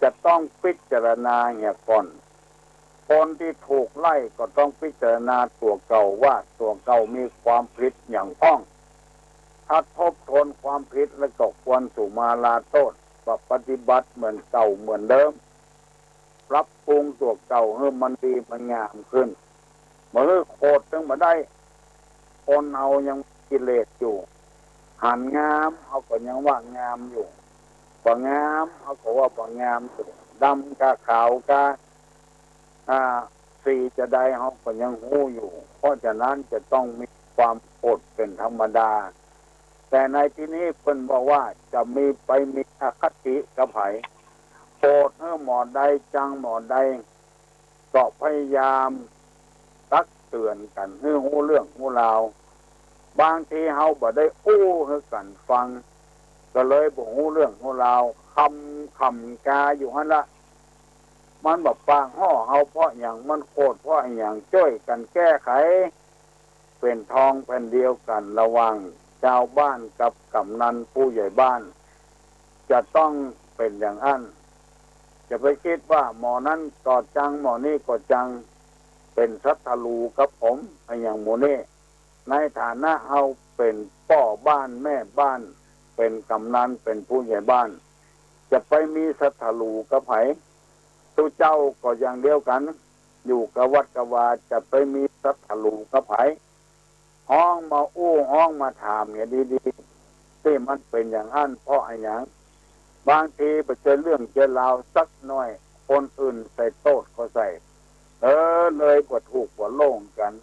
จะต้องพิจารณาเหียก่อน คนตี้ถูกไล่ก็ต้องพิจารณาตั๋วเก่าว่าตั๋วเก่ามีความผิดหยังพ่อง ถ้าทบทวนความผิดแล้วก็ควรสุมาลาโต้ษ ปฏิบัติเหมือนเก่าเหมือนเดิม ปรับปรุงตั๋วเก่าหื้อมันดีมันงามขึ้น บ่หื้อโกรธตึงบ่ได้ คนเฮายังกิเลสอยู่ หันงามเฮาก็ยังว่างามอยู่ บ่งามเฮาก็ว่าบ่งามอยู่ ดำกาขาวกา อ่า สีจาใดเฮาก็ยังฮู้อยู่ เพราะฉะนั้นจะต้องมีความโกรธเป๋นธรรมดา แต่ในตี้นี้เปิ้นบอกว่าจะมีไปมีอคติกับใผ โกรธหื้อหมอใดจังหมอใด ก็พยายามตักเตือนกั๋นหื้อฮู้เรื่องฮู้ราว บางทีเฮาบ่ได้อู้หื้อกั๋นฟัง ก็เลยบ่ฮู้เรื่องฮู้ราว คำ คำกาอยู่หั้นละ มันบ่ปากฮ้อเฮาเพราะหยัง มันโกรธเพราะหยัง จ้วยกั๋นแก้ไข เป๋นทองแผ่นเดียวกั๋นระหว่างจาวบ้านกับกำนันผู้ใหญ่บ้าน จะต้องเป๋นอย่างอั้น จะไปกึ๊ดว่าหมอนั้นก็จัง หมอนี้ก็จัง เป๋นศัตรูกับผม อะหยังหมู่นี้ ในฐานะเฮาเป๋นป้อบ้านแม่บ้าน เป๋นกำนัน เป๋นผู้ใหญ่บ้าน จะไปมีศัตรูกับใผ ตุ๊เจ้าก็อย่างเดียวกั๋น อยู่กับวัดกับวา จะไปมีศัตรูกับใผ ฮ้องมาอู้ฮ้องมาถามเหียดีๆ ตี้มันเป๋นอย่างอั้นเพราะอะหยัง บางทีบ่ใจ้เรื่องใจ้ราวสักหน้อย คนอื่นใส่โต้ษก็ใส่ เออ เลยบ่ถูกบ่โล่งกั๋น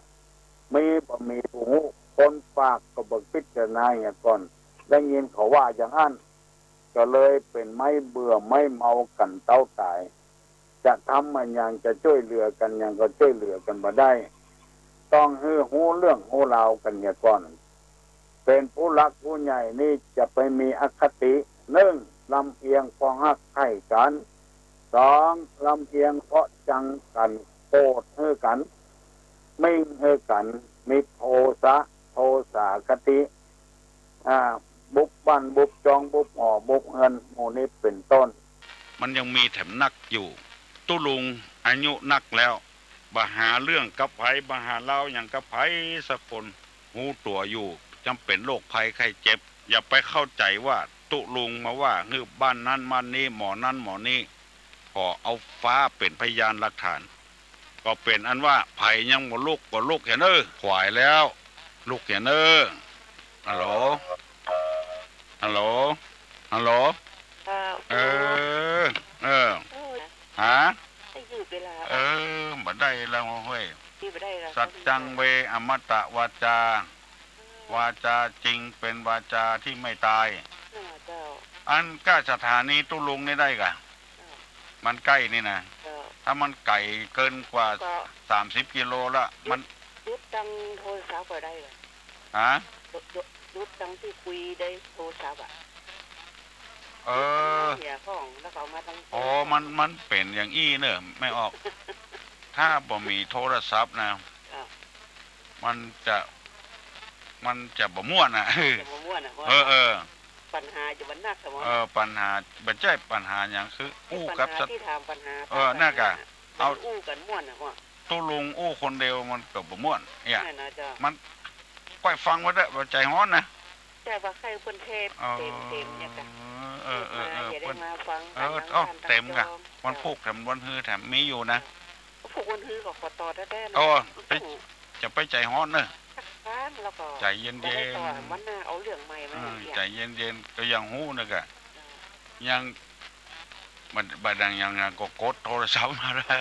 มีบ่มีบ่ฮู้ คนปากก็บ่พิจารณาเหียก่อน ได้ยินเขาว่าอย่างอั้น ก็เลยเป๋นไม้เบื่อไม้เมากั๋นเต๊าต๋าย จะทำอะหยัง จะจ้วยเหลือกั๋นหยังก็จ้วยเหลือกั๋นบ่ได้ ต้องหื้อฮู้เรื่องฮู้ราวกั๋นเหียก่อน เป๋นผู้หลักผู้ใหญ่นี่จะไปมีอคติ นึ่ง ลำเอียงเพราะฮักใค่กั๋น สอง ลำเอียงเพราะจังกั๋น โกรธหื้อกั๋น มิ่งหื้อกั๋น มีโทสะ โทสาคติ อ่า บุบบ้านบุบจอง บุบหอบุบเฮือน หมู่นี้เป๋นต้น มันยังมีแถมนักอยู่ ตุ๊ลุงอายุนักแล้ว บ่หาเรื่องกับใผ บ่หาเล่าหยังกับใผสักคน ฮู้ตั๋วอยู่ จำเป๋นโรคภัยไข้เจ็บ อย่าไปเข้าใจ๋ว่าตุ๊ลุงมาว่าหื้อบ้านนั้นบ้านนี้ หมอนั้นหมอนี้ ขอเอาฟ้าเป๋นพยานหลักฐาน ก็เป๋นอันว่าใผยังบ่ลุกก็ลุกเหียเน่อ ขวายแล้ว ลุกเหียเน่อ ฮัลโหล ฮัลโหล ฮัลโหล ค่ะ เออ เออ โอ้ย ฮะ ได้ยืดเวลา เออ บ่ได้แล้วเฮ้ย ยืดบ่ได้แล้ว สัจจังเวอมตะวาจา วาจาจริงเป๋นวาจาตี้ไม่ต๋าย อ่า เจ้า อันก้าสถานีตุ๊ลุงนี่ได้ก่ะ เจ้า มันใก้นี่นะ เจ้า ถ้ามันไก๋เกินกว่า ก็ สามสิบกิโลละ มัน หยุดตังโทรศัพท์ก็ได้ก่ะ ฮะ หยุด หยุด หยุดตังตี้คุยได้โทรศัพท์อะ เออ เหียของ แล้วก็เอามาตัง อ๋อ มัน มันเป๋นอย่างอี้เน่อ แม่ออก ถ้าบ่มีโทรศัพท์นะ อ่ะ มันจะ มันจะบ่ม่วนอะ จะบ่ม่วนอะ เออ เออ ปัญหาจะบ่นักสมอง เออ ปัญหา บ่ใจ้ปัญหาหยัง คือ อู้กับ ปัญหาตี้ถามปัญหา เออ ปัญหา นั่นก่ะ เอา อู้กั๋นม่วนอะพ่อ ตุ๊ลุงอู้คนเดียวมันก็บ่ม่วน เนี่ย นั่นนะเจ้า มัน ก้อยฟังไว้เต๊อะ บ่ใจ๋ฮ้อนนะ แต่ว่าใค่เปิ้นเทศน์ อ๋อ เต็มๆ เนี่ยก่ะ เออ เออ เออ มา เออ อย่าได้ เปิ้น มาฟัง เออ กั๋น เอ้า นะ เต็มก่ะ ท่านผู้ชม วันพูกแถมวันฮือแถมมีอยู่นะ เออ พูกวันฮือก็ขอต่อแต๊ๆ นะ โอ้ ไป ต้อง จะไปใจ๋ฮ้อนเน่อ สักครั้งแล้วก็ ใจ๋เย็นๆ บ่ได้ต่อ วันหน้าเอาเรื่องใหม่มา เออ เนี่ย ใจ๋เย็นๆ ก็ยังฮู้เน่อก่ะ เออ ยัง บ่ บ่ดังยัง ยังก็กดโทรศัพท์มาแล้ว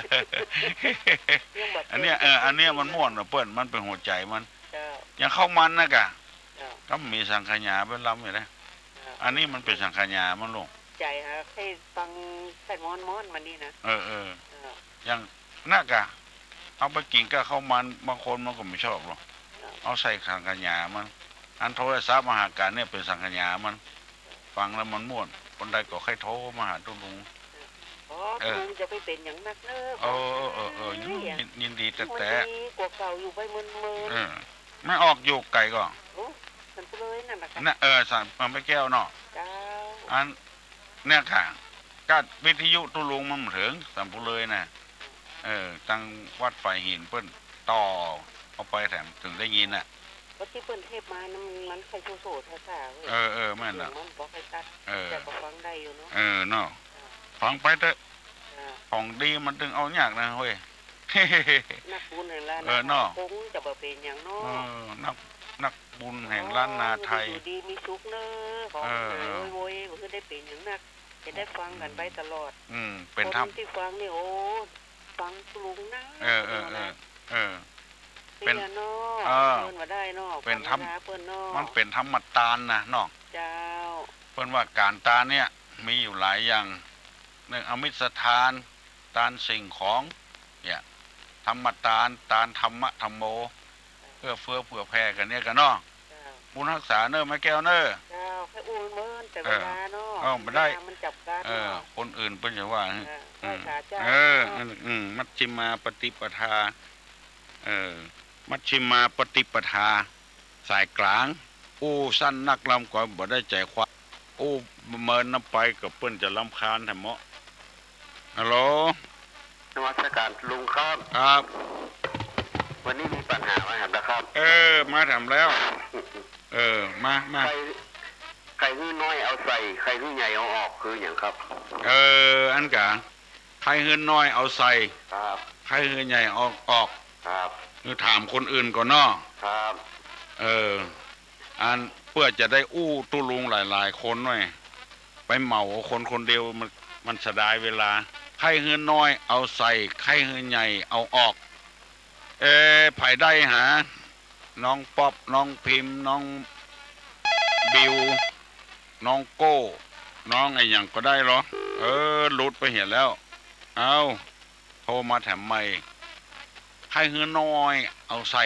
ยังบ่ อันเนี้ย เออ อันเนี้ยมันม่วนน่ะเปิ้น มันเป๋นหัวใจ๋มัน เจ้า อย่างข้าวมันน่ะก่ะ เจ้า ก็มีสังขยาเป๋นลำอยู่นะ เจ้า อันนี้มันเป๋นสังขยามันลูก ใจ๋ฮะ ใค่ฟังใค่ม่อนๆ มานี่นะ เออ เออ เออ อย่างนั้นก่ะ เอาไปกิ๋นกับข้าวมัน บางคนมันก็บ่ชอบหรอก เจ้า เอาใส่สังขยามัน อันโทรศัพท์มาหากั๋นเนี่ยเป๋นสังขยามัน ฟังแล้วมันม่วน คนใดก็ใค่โทรมาหาตุ๊ลุง อ๋อ เออ ตุ๊ลุงจะไปเป๋นอย่างนักเน่อ เออ เออ เออ เออ ยิน ยินดีแต๊ๆ มันดีกว่าเก่าอยู่ไปเมินๆ เออ แม่ออกอยู่ไก๋ก่อ โอ้ สันปุเลยนั่นน่ะค่ะ นะ เออ สัน มันไปแก้วเนาะ เจ้า อัน เนี่ยค่ะ ก็วิทยุตุ๊ลุงมันบ่เถิงสันปุเลยน่ะ เออ ตังวัดฝายหินเปิ้นต่อเอาไปแถมเถิงได้ยินน่ะ ก็ตี้เปิ้นเทศน์มานั้นมันใค่โสดๆ แท้ๆ เว้ย เออ เออ แม่นน่ะ เสียงมันบ่ใค่ชัด เออ แต่ก็ฟังได้อยู่เนาะ เออ เนาะ อ่า ฟังไปเต๊อะ อ่า ของดีมันตึงเอายากนะเว้ย นักบุญแห่งล้านนาไทย เออ เนาะ คงจะบ่เป๋นหยังเนาะ เออ นัก นักบุญแห่งล้านนาไทย อ๋อ อยู่ดีมีสุขเน่อ ของ เออ หาย เออ โวยๆ บ่คือได้เป๋นหยังนัก จะได้ฟังกั๋นไปตลอด อืม เป๋นธรรม คนตี้ฟังนี่ โอ้ ฟังตุ๊ลุงนะ เออ เออ เออ เออ เป๋น เป๋นเนาะ เออ เปิ้นว่าได้เนาะ เป๋นธรรม ฟังเวลาเปิ้นเนาะ มันเป๋นธรรมตานนะเนาะ เจ้า เปิ้นว่าก๋านตานเนี่ยมีอยู่หลายอย่าง นึ่ง อมิสทาน ตานสิ่งของ เนี่ย ธรรมตาน ตานธรรมะธัมโม เอื้อเฟื้อเผื่อแผ่กั๋นเนี่ยก่ะเนาะ เจ้า บุญฮักษาเน่อ แม่แก้วเน่อ เจ้า ใค่อู้เมินแต่ เออ เวลาเนาะ เออ บ่ได้ เวลามันจ๋ำกัด เออ เนาะ คนอื่นเปิ้นจะว่า เออ อืม ไหว้สาเจ้า เออ เนาะ อืม อืม มัชฌิมาปฏิปทา เออ มัชฌิมาปฏิปทา สายก๋าง อู้สั้นนักลำก็บ่ได้ใจ๋ความ อู้เมินนำไปก็เปิ้นจะรำคาญแถมเนาะ ฮัลโหล นมัสก๋านลุงครับ ครับ วันนี้มีปัญหามาแถมแล้วครับ เออ มาแถมแล้ว เออ มา มา ใค่ ใค่หื้อน้อยเอาใส่ ใค่หื้อใหญ่เอาออก คือหยังครับ เออ อันก๋า ใค่หื้อน้อยเอาใส่ ครับ ใค่หื้อใหญ่เอาออก ครับ คือถามคนอื่นก่อนเนาะ ครับ เออ อันเปื้อจะได้อู้ตุ๊ลุงหลายๆ คนหน้อย ไปเหมาเอาคนคนเดียวมัน มันเสียดายเวลา ใค่หื้อน้อยเอาใส่ ใค่หื้อใหญ่เอาออก เออ ใผได้หา น้องป๊อป น้องพิมพ์ น้องบิว น้องโก้ น้องอะหยังก็ได้เหรอ เออ หลุดไปเหียแล้ว เอ้า โทรมาแถมใหม่ ใค่หื้อน้อยเอาใส่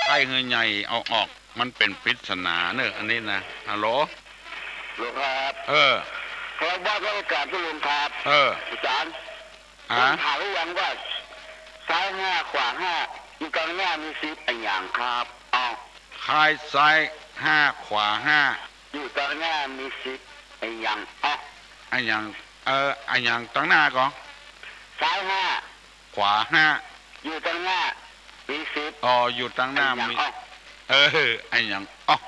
ใค่หื้อใหญ่เอาออก มันเป๋นปริศนาเน่อ อันนี้นะ ฮัลโหล ฮัลโหลครับ เออ ครับ นมัสก๋านตุ๊ลุงครับ เออ อาจ๋ารย์ ฮะ ผมถามหรือยังว่า ซ้ายห้า ขวาห้า อยู่ตังหน้ามีสิบอะหยังครับ อ้าว ใค่ซ้ายห้า ขวาห้า อยู่ตังหน้ามีสิบอะหยัง อ้าว อะหยัง เออ อะหยังตังหน้าก่อ ซ้ายห้า ขวาห้า อยู่ตังหน้า มีสิบ อ๋อ อยู่ตังหน้า อะหยัง มี อ๊อก เออ อะหยังอ๊อก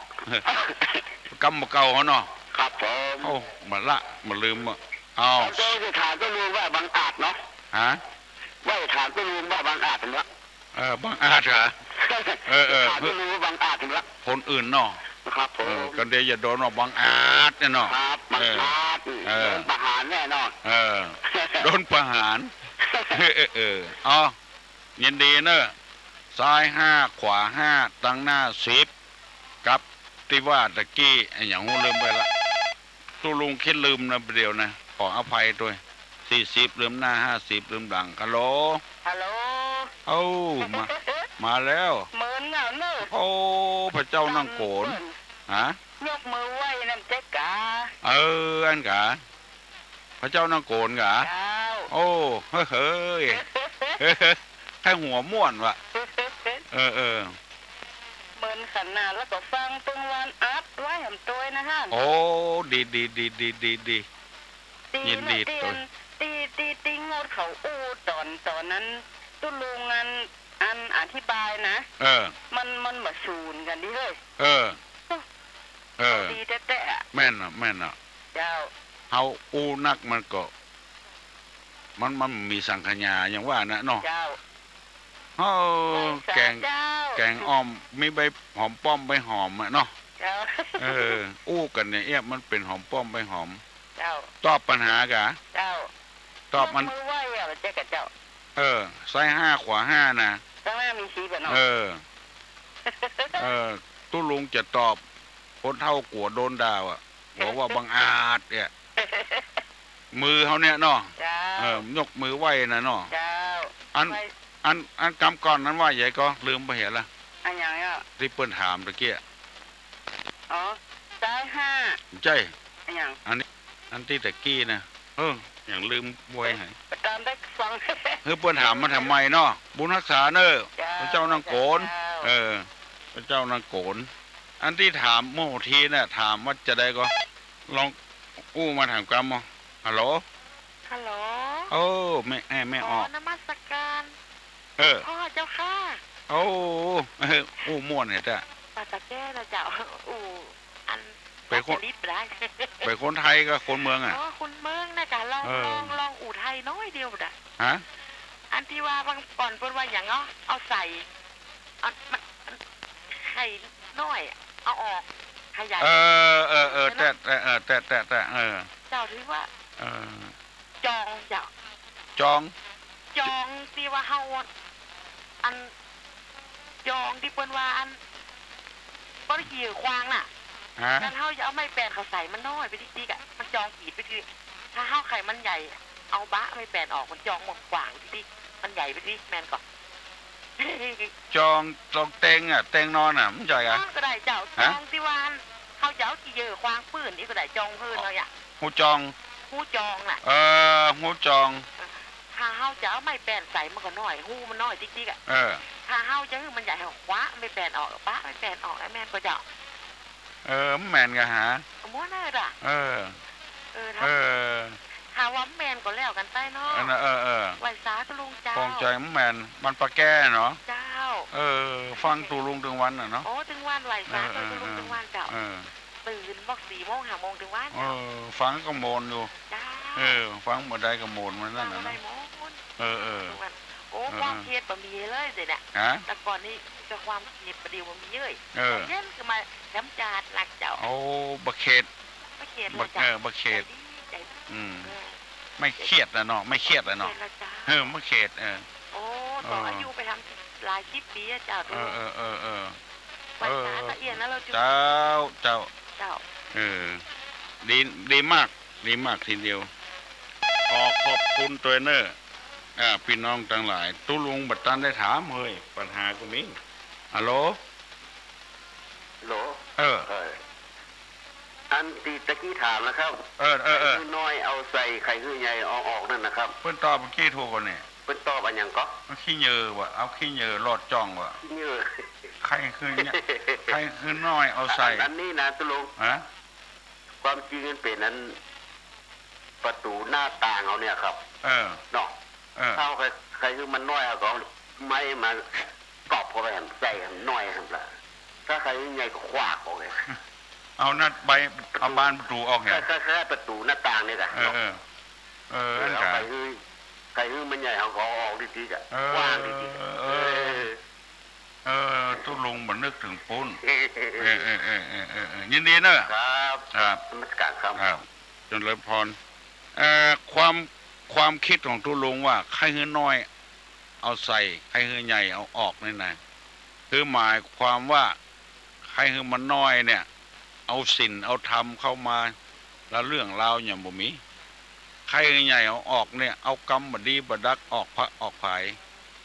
กำบ่เก่าเฮาเนาะ ครับผม โอ้ บ่ละ บ่ลืมอะ เอา เจ้าจะถามเจ้าลุงว่าบังอาจเนาะ ฮะ ว่าจะถามเจ้าลุงว่าบังอาจเนาะ เออ บังอาจเหรอ เออ เออ ถามเจ้าลุงว่าบังอาจเนาะ คนอื่นเนาะ ครับผม เออ ก็เดี๋ยวอย่าโดนว่าบังอาจเนี่ยเนาะ ครับ บังอาจ เออ เออ โดนประหารแน่นอน เออ โดนประหาร เออ เออ เออ เอา ยินดีเนอะ ซ้ายห้า ขวาห้า ตังหน้าสิบ กับตี้ว่าตะกี้ อะหยังฮู้ลืมไปละ ตุ๊ลุงคิดลืมนะ เดี๋ยวนะ ขออภัยตวย สี่สิบลืมหน้า ห้าสิบลืมหลัง ฮัลโหล ฮัลโหล เอ้า มา มาแล้ว เหมือนกันเนอะ โอ้ พระเจ้านั่งโกน ฮะ ยกมือไหว้นั่นเจ๊กา เออ อันกา พระเจ้านั่งโกนกา เจ้า โอ้ เฮ้ย เฮ้ย ใครหัวม่วนวะ เออ เออ เหมือนกันนะ แล้วก็ฟังตึงวันอัดไว้แหมตวยนะฮะ โอ้ ดี ดี ดี ดี ดี ดี ตี้ ยินดี ตี้ ตวย ตี้ ตี้ ตี้งดเขาอู้ต๋อน ต๋อนนั้น ตุ๊ลุงอัน อันอธิบายนะ เออ มัน มันบ่สูนกั๋นดิเฮ้ย เออ เออ ดีแต๊ๆ อะ แม่นอะ แม่นอะ เจ้า เฮาอู้นักมันก็ มัน มันมีสังขยาอย่างว่านะเนาะ เจ้า เออ แกง เจ้า แกงอ่อม มีใบหอมป้อมใบหอมอะเนาะ เจ้า เออ อู้กั๋นเนี่ย เอี้ย มันเป๋นหอมป้อมใบหอม เจ้า ตอบปัญหากา เจ้า ตอบมัน ยกมือไหว้อะ เจ๊กาเจ้า เออ ซ้ายห้า ขวาห้านะ ตังหน้ามีสิบอะเนาะ เออ เออ ตุ๊ลุงจะตอบ คนเฒ่ากั๋วโดนด่าอะ บอกว่าบังอาจเนี่ย มือเฮาเนี่ยเนาะ เจ้า เออ ยกมือไหว้นะเนาะ เจ้า อัน ไหว้ อัน อันกำก่อนนั้นว่าใหญ่ก็ลืมไปเหียละ อะหยังอะ ตี้เปิ้นถามตะกี้ อ๋อ ซ้ายห้า ใจ้ อะหยัง อันนี้ อันตี้ตะกี้นะ เออ อย่างลืมไว้หาย ตามได้ฟัง เฮ้ย เปิ้นถามมาทำไมเนาะ บุญฮักษาเนอะ เจ้า พระเจ้านั่งโกน เจ้า เออ พระเจ้านั่งโกน อันตี้ถามเมื่อกี้น่ะ ถามว่าจะใดก็ ลองอู้มาถามกำบ่ ฮัลโหล ฮัลโหล โอ้ แม่ แม่ แม่ออก อ๋อ นมัสการ เออ พ่อเจ้าค่ะ โอ้ เออ อู้ม่วนเนี่ยจ้ะ ปาตะแก้นะเจ้า อู้ อัน เป๋นคน จริตบ่ได้ เป๋นคนไทยกับคนเมืองอะ อ๋อ คนเมืองนะจ๊ะ ลอง เออ ลอง ลองอู้ไทยน้อยเดียวน่ะ ฮะ อันตี้ว่าบางก่อนเปิ้นว่าหยังเนาะ เอาใส่ อัน มัน มัน ไข่น้อย เอาออก ไข่ใหญ่ เออ เออ เออ เนาะ แต่ แต่ เออ แต่ แต่ แต่ เออ เจ้าถือว่า เออ จองเจ้า จอง จองตี้ว่าเฮา อัน จองตี้เปิ้นว่าอัน บ่ได้ขี้เหยื่อขวางน่ะ ฮะ คันเฮาจะเอาไม้แปนเข้าใส่มันน้อยไปติ๊กๆ อะ มันจองขีดไปติ๊ก ถ้าเฮาไข่มันใหญ่ เอาบะไม้แปนออก มันจองหม่องกว้างไปติ๊ก มันใหญ่ไปติ๊ก แม่นก่อ จอง จองเตียงอะ เตียงนอนอะ มันใหญ่อะ นอนก็ได้เจ้า ฮะ จองตี้ว่าอัน เฮาจะเอาขี้เหยื่อขวางปื้นนี่ก็ได้ จองพื้นเฮาอะ ฮู้จอง ฮู้จองน่ะ เออ ฮู้จอง ถ้าเฮาจะเอาไม้แปนใส่มันก็น้อย ฮูมันน้อยติ๊กๆ อะ เออ ถ้าเฮาจะหื้อมันใหญ่ เฮาคว้าไม้แปนออก ปะไม้แปนออก แล้วแม่นก็เจ้า เออ มันแม่นกะหา ม่วนเน่อล่ะ เออ เออ ถ้า เออ ถ้าว่ามันแม่นก็แล้วกั๋นไปเนาะ เออ เออ เออ ไหว้สาตุ๊ลุงเจ้า ปองใจมันแม่น มันปาแก้เนาะ เจ้า เออ ฟังตุ๊ลุงตึงวันน่ะเนาะ โอ้ ตึงวัน ไหว้สา เออ ตุ๊ลุง เออ ตึงวันเจ้า เออ ตื่นบอกสี่โมงห้าโมงตึงวัน เออ ฟังก็ม่วนอยู่ เจ้า เออ ฟังบ่ได้ก็ม่วนมันนั่นน่ะ ฟังบ่ได้ เนาะ ม่วน เออ เออ ตึงวัน โอ้ เออ ความเครียดบ่มีเลยเดี๋ยวนี้ ฮะ แต่ก่อนนี่จะความเครียดบ่ดีบ่มีเลย เออ เย็นขึ้นมาแถมจาดหนักเจ้า โอ้ บ่เครียด บ่เครียดเลยเจ้า บ่ เออ บ่เครียด ใจดี ใจดี อืม เออ ไม่เครียดน่ะเนาะ ไม่เครียดน่ะเนาะ บ่เครียดแล้วเจ้า เออ ไม่เครียด เออ โอ้ เออ ต่ออายุไปทำหลายสิบปีอะเจ้า เออ เออ เออ เออ ไหว้สาตะเอี้ยนนะเรา เจ้า เจ้า เจ้า เออ ดี ดีมาก ดีมากทีเดียว ขอขอบคุณตวยเน่อ อ่า ปี้น้องตังหลาย ตุ๊ลุงบ่ตันได้ถาม เฮ้ย ปัญหาก็มี ฮัลโหล ฮัลโหล เออ เออ อันตี้ตะกี้ถามนะครับ เออ เออ เออ ไข่หื้อน้อยเอาใส่ ไข่หื้อใหญ่เอาออกนั่นนะครับ เปิ้นตอบเมื่อกี้ถูกก่อนี่ เปิ้นตอบอันหยังก่อ เอาขี้เหยื่อว่ะ เอาขี้เหยื่อลอดจ่องว่ะ ขี้เหยื่อ ไข่หื้อใหญ่ ไข่หื้อน้อยเอาใส่ อัน อันนี้นะตุ๊ลุง ฮะ ความจริงมันเป๋นอัน ประตู๋หน้าต่างเอาเนี่ยครับ เออ เนาะ เออ ถ้าใคร ใครหื้อมันน้อยเอาก็เอาไม้มากอบเข้าไปแหม ใส่แหมน้อยแหมละ ถ้าใครหื้อใหญ่ก็ขว้างออกเลย เอาหน้าใบ เอาบานประตู๋ออกเนี่ย คล้ายๆ ประตู๋หน้าต่างนี่กะ เออ เนาะ เออ เออ เออ อัน เอา กะ ใครหื้อ ใครหื้อมันใหญ่เอาก็เอาออกดีๆ กะ เออ กว้างดีๆ กะ เออ เออ เออ ตุ๊ลุงบ่นึกเถิงปู๊น เออ เออ ยินดีเนอะ ครับ ครับ นมัสการครับ ครับ เจริญพร เอ่อ ความ ความกึ๊ดของตุ๊ลุงว่า ใค่หื้อน้อยเอาใส่ ใค่หื้อใหญ่เอาออกนี่นะ คือหมายความว่า ใค่หื้อมันน้อยเนี่ย เอาศีลเอาธรรมเข้ามา แล้วเรื่องราวยังบ่มี ใค่หื้อใหญ่เอาออกเนี่ย เอากำบ่ดีบ่ดักออกผะ ออกผาย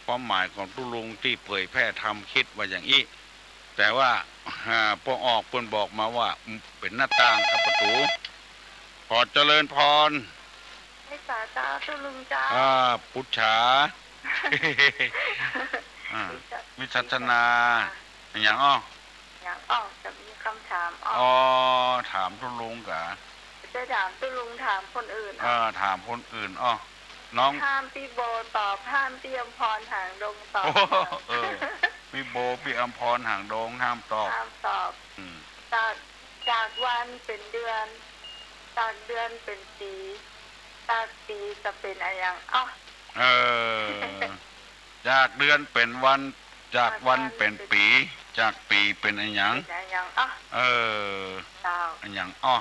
ความหมายของตุ๊ลุงตี้เผยแผ่ธรรมกึ๊ดว่าอย่างอี้ แต่ว่า อ่า ป้อออกเปิ้นบอกมาว่า เป๋นหน้าต่างกับประตู๋ ขอเจริญพร ไหว้สาเจ้าตุ๊ลุงเจ้า อ่า ปุจฉา อ่า วิจัช วิจัชนา อะหยังอ้อ อะหยังอ้อ จะมีกำถามอ้อ อ๋อ ถามตุ๊ลุงกา จะถามตุ๊ลุงถามคนอื่น เออ อ้อ ถามคนอื่นอ้อ น้อง ห้ามปี้โบตอบ ห้ามปี้อำพรหางดงตอบ โอ้ เออ ปี้โบปี้อำพรหางดงห้ามตอบ ห้ามตอบ อืม จาก จากวันเป๋นเดือน จากเดือนเป๋นปี๋ จากปี๋จะเป๋นอะหยังอ้อ เออ จากเดือนเป๋นวัน จากวันเป๋นปี๋ จากปี๋เป๋นอะหยัง เป๋นอะหยังอ้อ เออ เจ้า อะหยังอ้อ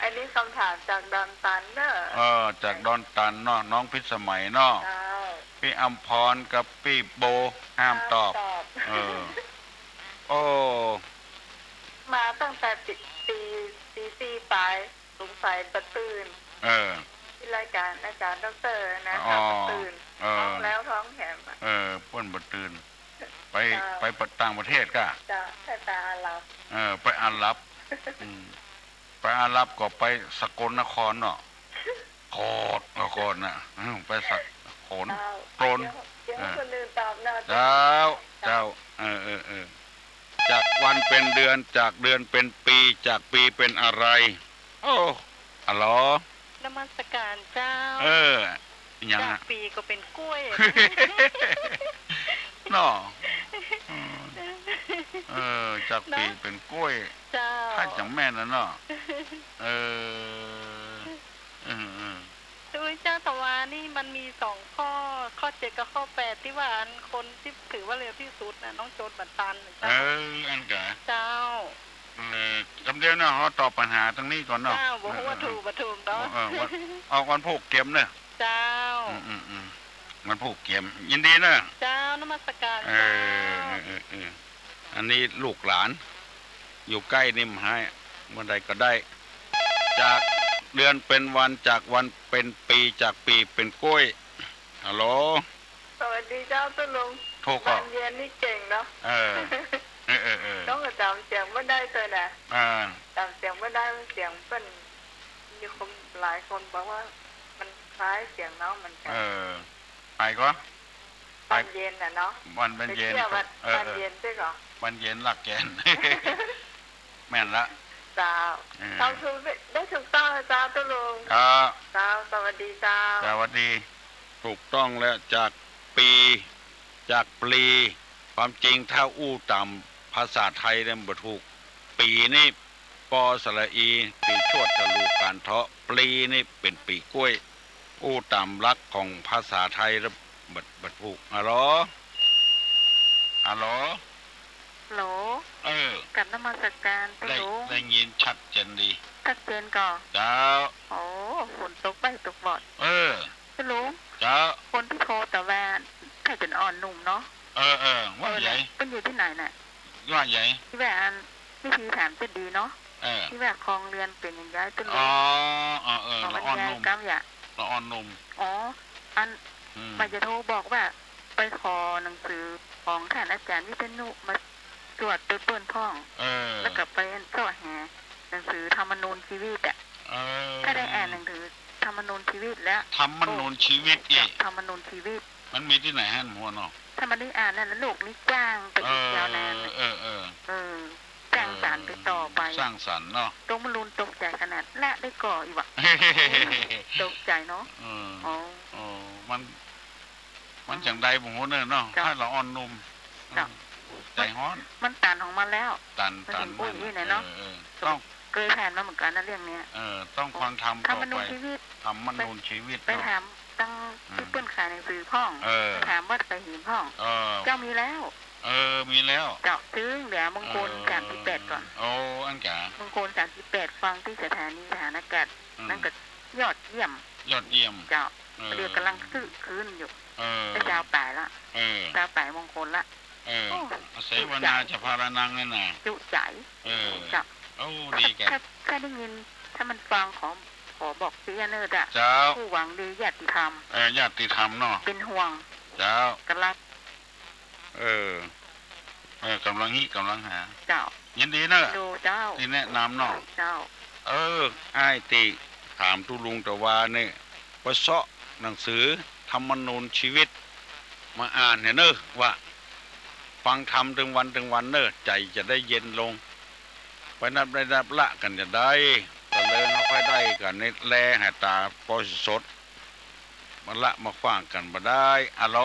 อันนี้กำถามจากดอนตันเน่อ เออ จากดอนตันเนาะ น้องพิสมัยเนาะ เจ้า ปี้อำพรกับปี้โบห้ามตอบ ห้ามตอบ เออ โอ้ มาตั้งแต่ตี ตี ตีสี่ป๋าย สงสัยบ่ตื่น เออ ตี้รายก๋านอาจ๋ารย์ด็อกเตอร์นะ อ๋อ บ่ตื่น เออ ท้องแล้วท้องแถมอะ เออ เปิ้นบ่ตื่น ไป เจ้า ไปต่างประเทศก่ะ เจ้า ไปอาหรับ เออ ไปอาหรับ อืม ไปอาหรับก็ไปสกลนครเนาะ โคตร นครน่ะ อืม ไปสกล เจ้า กลน เดี๋ยว เดี๋ยว เออ คนอื่นตอบเนาะ เจ้า เจ้า เจ้า เออ เออ เออ จากวันเป๋นเดือน จากเดือนเป๋นปี๋ จากปี๋เป๋นอะไร โอ้ อะหรอ นมัสการเจ้า เออ หยังอะ จากปี๋ก็เป๋นก๊วย เนาะ อืม เออ จากปี๋เป๋นก๊วย เจ้า ถ้าจ๋ำแม่นนะเนาะ เออ เออ เออ คือเจ้า แต่ว่านี่มันมีสองข้อ ข้อเจ็ดกับข้อแปด ตี้ว่าอันคนตี้ถือว่าเร็วตี้สุดน่ะ น้องโจทย์บ่ตันน่ะเจ้า เออ อันกะ เจ้า เออ กำเดียวเนาะ เฮาตอบปัญหาตางนี้ก่อนเนาะ เจ้า บ่ฮู้ว่าถูกบ่ถูกเนาะ เออ เออ วัน ออกวันพูกเก็มเนาะ เจ้า อืม อืม อืม วันพูกเก็ม ยินดีเนาะ เจ้า นมัสการ เออ เจ้า เออ เออ เออ อันนี้ลูกหลาน อยู่ใก้นี่บ่ฮ้าย เมื่อใดก็ได้ จากเดือนเป๋นวัน จากวันเป๋นปี๋ จากปี๋เป๋นก๊วย ฮัลโหล สวัสดีเจ้าตุ๊ลุง ถูกครับ บานเย็นนี่เก่งเนาะ เออ เออ เออ เออ น้องก็จ๋ำเสียงบ่ได้เตื้อน่ะ เออ จ๋ำเสียงบ่ได้ เสียงเปิ้น มีคนหลายคนบอกว่ามันคล้ายเสียงน้องเหมือนกั๋น เออ ใผก่อ บานเย็นน่ะเนาะ บาน บานเย็น ไปเตี้ยววัด เออ บานเย็นใจ้ก่อ บานเย็นหลักแก่น แม่นละ เจ้า เออ เจ้า ถูก ได้ถูกต้องแล้วเจ้าตุ๊ลุง ครับ เจ้า สวัสดีเจ้า สวัสดี ถูกต้องแล้ว จากปี๋ จากปลี ความจริงถ้าอู้ต๋ามภาษาไทยแล้วมันบ่ถูก ปี๋นี่ ปอสระอี ปี๋ชวดทะลูคานเทาะ ปลีนี่เป๋นปี๋ก๊วย อู้ต๋ามหลักของภาษาไทยแล้วบ่ บ่ถูก ฮัลโหล ฮัลโหล ฮัลโหล เออ กราบนมัสการ ได้ ตุ๊ลุง ได้ยินชัดเจนดี ชัดเจนก่อ เจ้า โอ้ ฝนตกใบ้ตกบอด เออ ตุ๊ลุง เจ้า คนตี้โทรแต่ว่าใค่เป๋นอ่อนหนุ่มเนาะ เออ เออ ว่าใหญ่ เปิ้นอยู่ตี้ไหนน่ะ ว่าใหญ่ ตี้ว่าอัน วิธีถามจะดีเนาะ เออ ตี้ว่าครองเรือนเป๋นอย่างใดตุ๊ลุง อ๋อ เออ เออ ละอ่อนหนุ่ม กำยะ ละอ่อนหนุ่ม อ๋อ อัน อืม บ่าจะโทรบอกว่า ไปขอหนังสือของต้านอาจ๋ารย์วิษณุมาสวดตวยเปิ้นพ่อง เออ แล้วก็ไปเซาะหาหนังสือธรรมนูญชีวิตอะ เออ ถ้าได้อ่านหนังสือธรรมนูญชีวิตแล้ว ธรรมนูญชีวิตอีก ธรรมนูญชีวิต มันมีตี้ไหนหั้นหมัวเนาะ ถ้ามันได้อ่านนั่นแล้วลูกนี่จ้างไปอีกยาวนาน เออ เออ เออ เออ จ้าง สานไปต่อไป สร้างสรรค์เนาะ ตรงมะลุนตกใจ๋ขนาดละได้ก่ออีกวะ ตกใจ๋เนาะ เออ อ๋อ เออ มัน มันจั่งใดบ่ฮู้เน่อเนาะ เจ้า ถ้าละอ่อนหนุ่ม เจ้า ใจ๋ฮ้อน มันตันของมันแล้ว ตัน มัน ตัน ถึงอู้อย่างนี้แหละเนาะ เออ เออ ต้อง เกยผ่านมาเหมือนกั๋นนะเรื่องเนี้ย เออ ต้องฟังธรรมต่อไป ธรรมนูญชีวิต ธรรมนูญชีวิต ไป เนาะ ถามตัง อืม ตี้เปิ้นขายหนังสือพ่อง เออ ไปถามวัดสายหินพ่อง เออ เจ้ามีแล้ว เออ มีแล้ว เจ้า ซื้อเหลือมงคล เออ สามสิบแปดก่อน โอ้ อันกะ มงคลสามสิบแปด ฟังตี้สถานีทหารอากาศ อืม นั่นก็ยอดเยี่ยม ยอดเยี่ยม เจ้า เออ เดี๋ยวก่ำลังซื้อคืนอยู่ เออ ได้ซาวป๋ายละ เออ ซาวป๋ายมงคลละ เออ โอ้ อาศัยวนาจะพารานังเนี่ยนะ จุใจ๋ เออ เจ้า โอ้ ดีแก่ ถ้า ถ้าได้ยิน ถ้ามันฟังขอ ขอบอกเสียเน่อเจ้า เจ้า ผู้หวังดีญาติธรรม เออ ญาติธรรมเนาะ เป๋นห่วง เจ้า ก่ำลัง เออ เออ ก่ำลังฮิ ก่ำลังหา เจ้า ยินดีเน่อ ดูเจ้า ตี้แนะนำเนาะ เจ้า เออ อ้ายตี้ถามตุ๊ลุงตะวาเนี่ย ไปเซาะหนังสือธรรมนูญชีวิต มาอ่านเหียเน่อ ว่าฟังธรรมตึงวันตึงวันเน่อ ใจ๋จะได้เย็นลง ไปนับได้นับละกั๋นจะได้ ตะเลิงเอาไปได้กั๋นนี่ แลหาต๋าปอสิสด มาละมาขว้างกั๋นบ่ได้ อะโหล